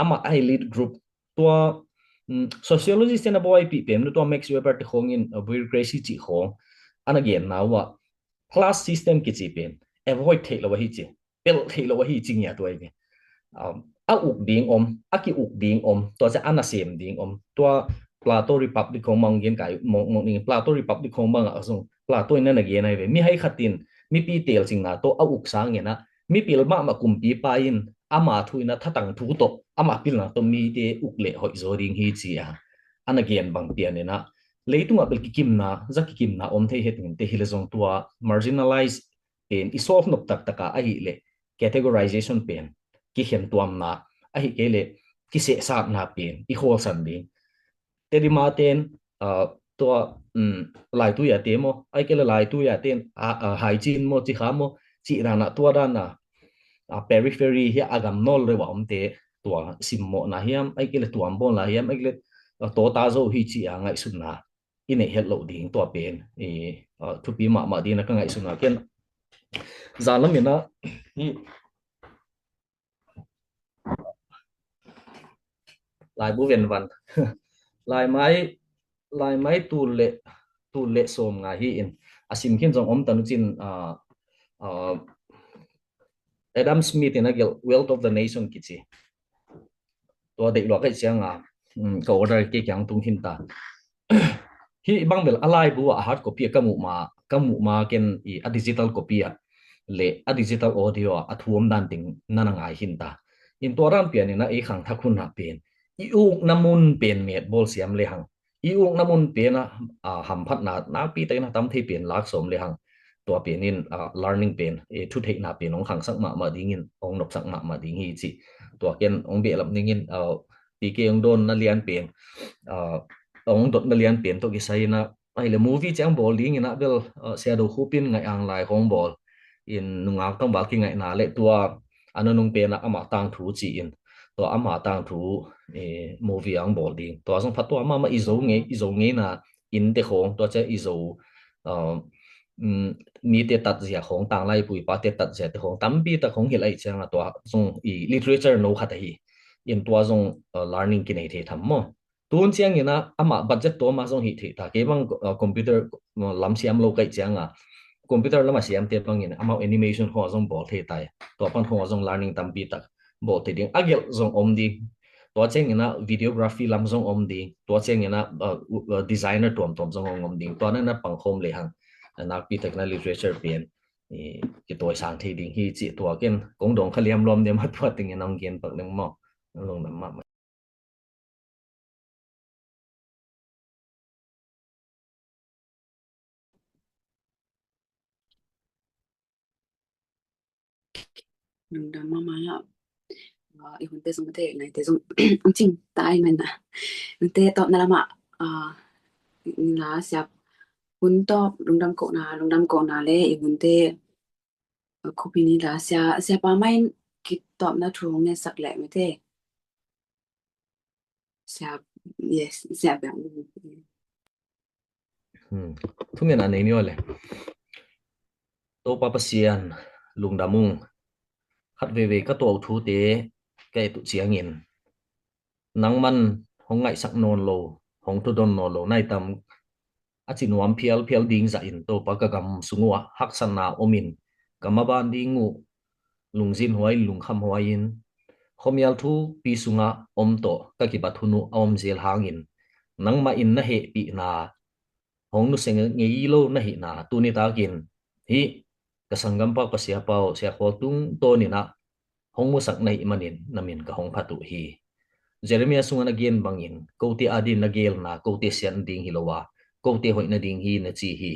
Amah a elite group, tua, mm, sociologist te na buaipih pen, tua Max Weber te khawng in, ah, bureaucracy cih khawng, a na genna uh ah, class system kici pen avoid theih lo ahi ci, pelh theih lo ahi ci ngiat uh ahi ve. Um, a uk ding om, a ki-uk ding om, tua ciang a nasem ding om. Tua Plato Republic khawng bang gen kai mawkmawk ning, Plato Republic khawng bang ah zong Plato in na na gen ahi ve. Mihai khat in mipi telcingna tawh a uk sangin ah, mipil mahmah kumpipa in ama thu in ah thatang thu tawh, ama pilna tawh mite uk leh hoih zaw ding hi ci a, a na gen bang pian in ah, leitungah bel kikimna, za kikimna om thei het ngin te hi leh zong tua marginalized pen i solve nop taktak a ahih leh categorization pen, kikhen tuamna, ahih kei leh kisehsakna pen i khawlsan ding. Teddy Martin, ah, tua, um, Laitui a te maw, ahih kei leh Laitui a te, ah, ah, Haicin maw, Cikha maw, cih dan a, tua dan a, ah, periphery hi a, a gam nawl reuh a omte, tua simmawhna hiam, ahih kei leh tuambawlna hiam, ahih kei leh, ah, tawta zo hi ci a ngaihsutna i neih het loh ding, tua pen i, ah, thupi mahmah ding na ka ngaihsutna ken. Zan lam in ah, hi, laibu venvan. Laimai, laimai tul le, tul le sawm nga hi in, a sim khin zong om ta nu cin, ah, ah, Adam Smith in a gelh Wealth of the Nation kici. Tua deih lua ka hih ciang a, um, ka order kei kiang tung khin ta. Hih bang bel a laibu ah a hard copy ah ka muh ma, ka muh ma ken i a digital copy ah le a digital audio ah a thu om dan teng na na ngai khin ta. In tua dan pian in a ei khangthak hun ah pen i ukna mun pen met bawl siam le hang, i ukna mun pen ah, ah, hamphatna nakpi takin a tam thei pen lak sawm le hang. Tua pen in, ah, learning pen, eh, thutheihna pen hong khangsak mahmah dingin, hong nopsak mahmah ding hi ci. Tua ken hong behlap ning in, ah, P K hong dawnna lian pen, ah, hong dotna lian pen tawh kisai in ah, ahih leh movie ciang bawl ding in ah bel, ah, Sia Do Khup in Ngaih Ang Lai khawng bawl in, nungak tangval kingaihna le tua a nunung pen ah amah tangthu ci in, tua amah tangthu, eh, movie ang bawl ding. Tua zong phat tua mahmah i Zo ngei, i Zo ngeina innte khawng, tua ciang i Zo, ah, um, mite tatzia khawng, tanglai pu i pate tatzia te khawng tampi tak hong hilh ahih ciang a, tua zong i literature no khat ahi in, tua zong, ah, learning kinei thei tham maw. Tun ciangin ah amah budget tawm a zong hih theih ta. Kei bang, uh, computer, uh, lam siam lo ka hih ciang a, computer lam a siamte bangin amau animation khawng a zong bawl thei ta. Tua pan khawng a zong learning tampi tak bawl thei ding. A gelh zong om ding. Tua ciangin ah videography lam zong om ding. Tua ciangin ah, uh, uh, designer tuamtuam zong om, om ding. Tua na na pangkhawm le hang, uh, nakpi takin a literature pen i kitawisang thei ding hi ci. Tua ken kong dawng kha liam luam ding a, tua tengin hong gen pak leng maw. Lungdam mahmah. Lungdam mahmah. Ah, i hunte zong mate, ngaite zong ang cing tai man na. Hunte tawpna lamah, ah, na siap hun tawp, lungdam kohna, lungdam kohna le i hunte, ah, khupi ni la sia, siapa main kitawpna thu hong ngetsak leh mate. Siap, yes, siap biang. Hmm. Thungen a nei ni aw le. Topa Pasian, lungdam ung. Khat veivei ka tuau thute ka et uh ciangin, nangman hong ngaihsak nawn lo, hong thudon nawn lo nai tam a ci nuam phialphial ding zahin Topa ka gam sung uh ah haksatna omin ka maban ding uh lungzinhuai, lungkhamhuai in, khuamial thupi sungah om tawh ka kibat hun uh a om zel hangin, nangmah in na hehpihna hong nusia ngei lo na hihna tuni takin hih ka sanggampa ka siapa uh, Sia Khual Tung Tawn in ah hong musak na hih manin na min ka hong phat uh hi. Jeremiah sungah na gen bangin, kote adin na gelna kote siat ding hi lo a, kote hoih nading hi na ci hi.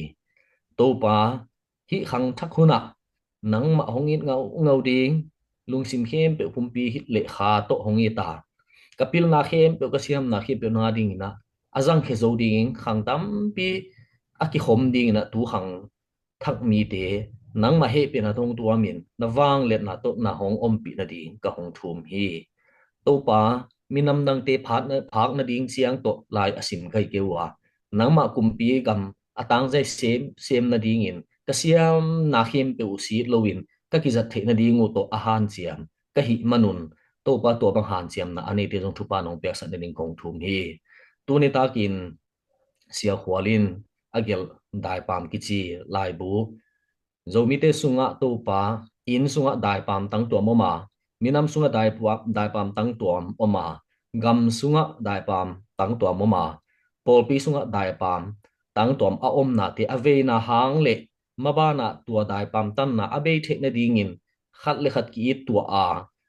Topa, hih khangthak hunah nangmah hong it ngaungau ding, lungsim khempeuh pumpi hih le kha tawh hong it a, ka pilna khempeuh, ka siamna khempeuh na dingin ah a zangkhia zo dingin khang tampi a kikhom dingin ah tu khang thak mite nangmah hehpihna tawh hong tuamin na vangliatna tawh na hong ompih nading ka hong thum hi. Topa, minam dangte phak nading ciang tawh lai a sim ka hi kei uh a, nangmah kumpi gam a tangzai sem sem nadingin ka siamna khempeuh uh sit loin ka kizat theih nading uh tawh a hanciam ka hih manun, Topa, tua bang hanciamna a neite zong thupha nong piaksak nading kong thum hi. Tuni takin Sia Khual in a gelh Daipam kici laibu, Zomite sungah, Topa, inn sungah daipam tangtuam om a, minam sungah daipam tangtuam om a, gam sungah daipam tangtuam om a, pawlpi sungah daipam tangtuam a omnate a veina hang le mabanah tua daipam tanna a bei theih nadingin khat le khat ki-it tuah a,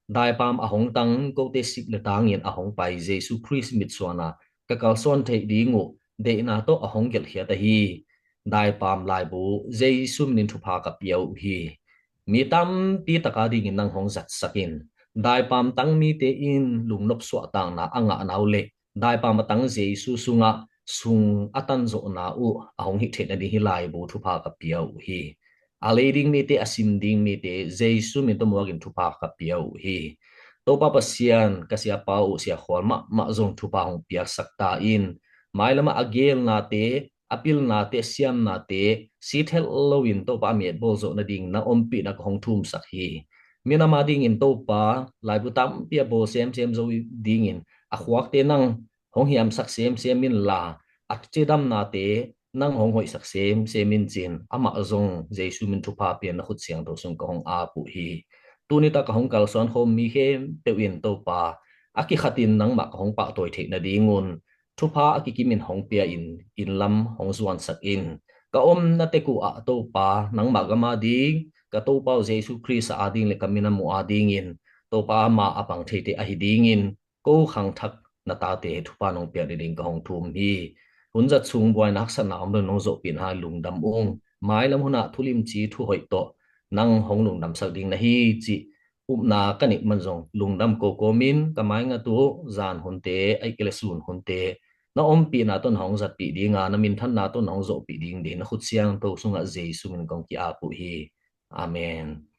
daipam a hong tang, kote sik le tangin a hong pai Jesu Khrist mitsuana ka kalsuan theih ding uh deihna tawh a hong gelhkhiat ahi. Daipam laibu Jesu minin thupha ka pia uh hi. Mi tampi taka dingin nang hong zatsakin, daipam tang mite in lungnop suahtakna a ngahna uh le daipam a tang Jesu sungah sung a tanzawhna uh a hong hih theih nading hi laibu thupha ka pia uh hi. A lei ding mite, a sim ding mite Jesu min tawh muakin thupha ka pia uh hi. Topa Pasian, ka siapa uh Sia Khual mahmah zong thupha hong piaksak ta in, mailamah a gelnate, a pilnate, a siamnate sithelh loin, Topa, a miat bawl zawh nading na ompihna ka hong thumsak hi. Minam a dingin, Topa, laibu tampi a bawl semsem zo dingin a khuakte nang hong hiamsak semsem inla, a cidamnate nang hong hoihsak semsem in cin, amah zong Jesu min thupha pian na khut siangtho sung ka hong ap uh hi. Tuni tak ka hong kalsuan khawm mi khempeuh in, Topa, a kikhatin nangmah ka hong pahtawi theih nadingun thupha a kikimin hong pia in, inn lam hong zuansak in. Ka omna tek uh ah, Topa, nangmah gam a ding, ka Topa uh Jesu Khrist a ding le ka minam uh a dingin, Topa, ama a pang theite ahi dingin ko khangthak na tate thupha nong piak ding ka hong thum hi. Hun zat sung buaina haksatna om lo nong zawhpih hang lungdam ung. Mailam hunah thulimci thuhoih tawh nang hong lungdamsak ding na hi cih upna ka neih man zong lungdam ko kawmin, ka maingat uh zan hunte, ahih kei leh sun hunte na ompihna tawh na hong zatpih dinga, na minthanna tawh na hong zawhpih ding ding na khut siangtho sungah Jesu min kong ki-ap uh hi. Amen.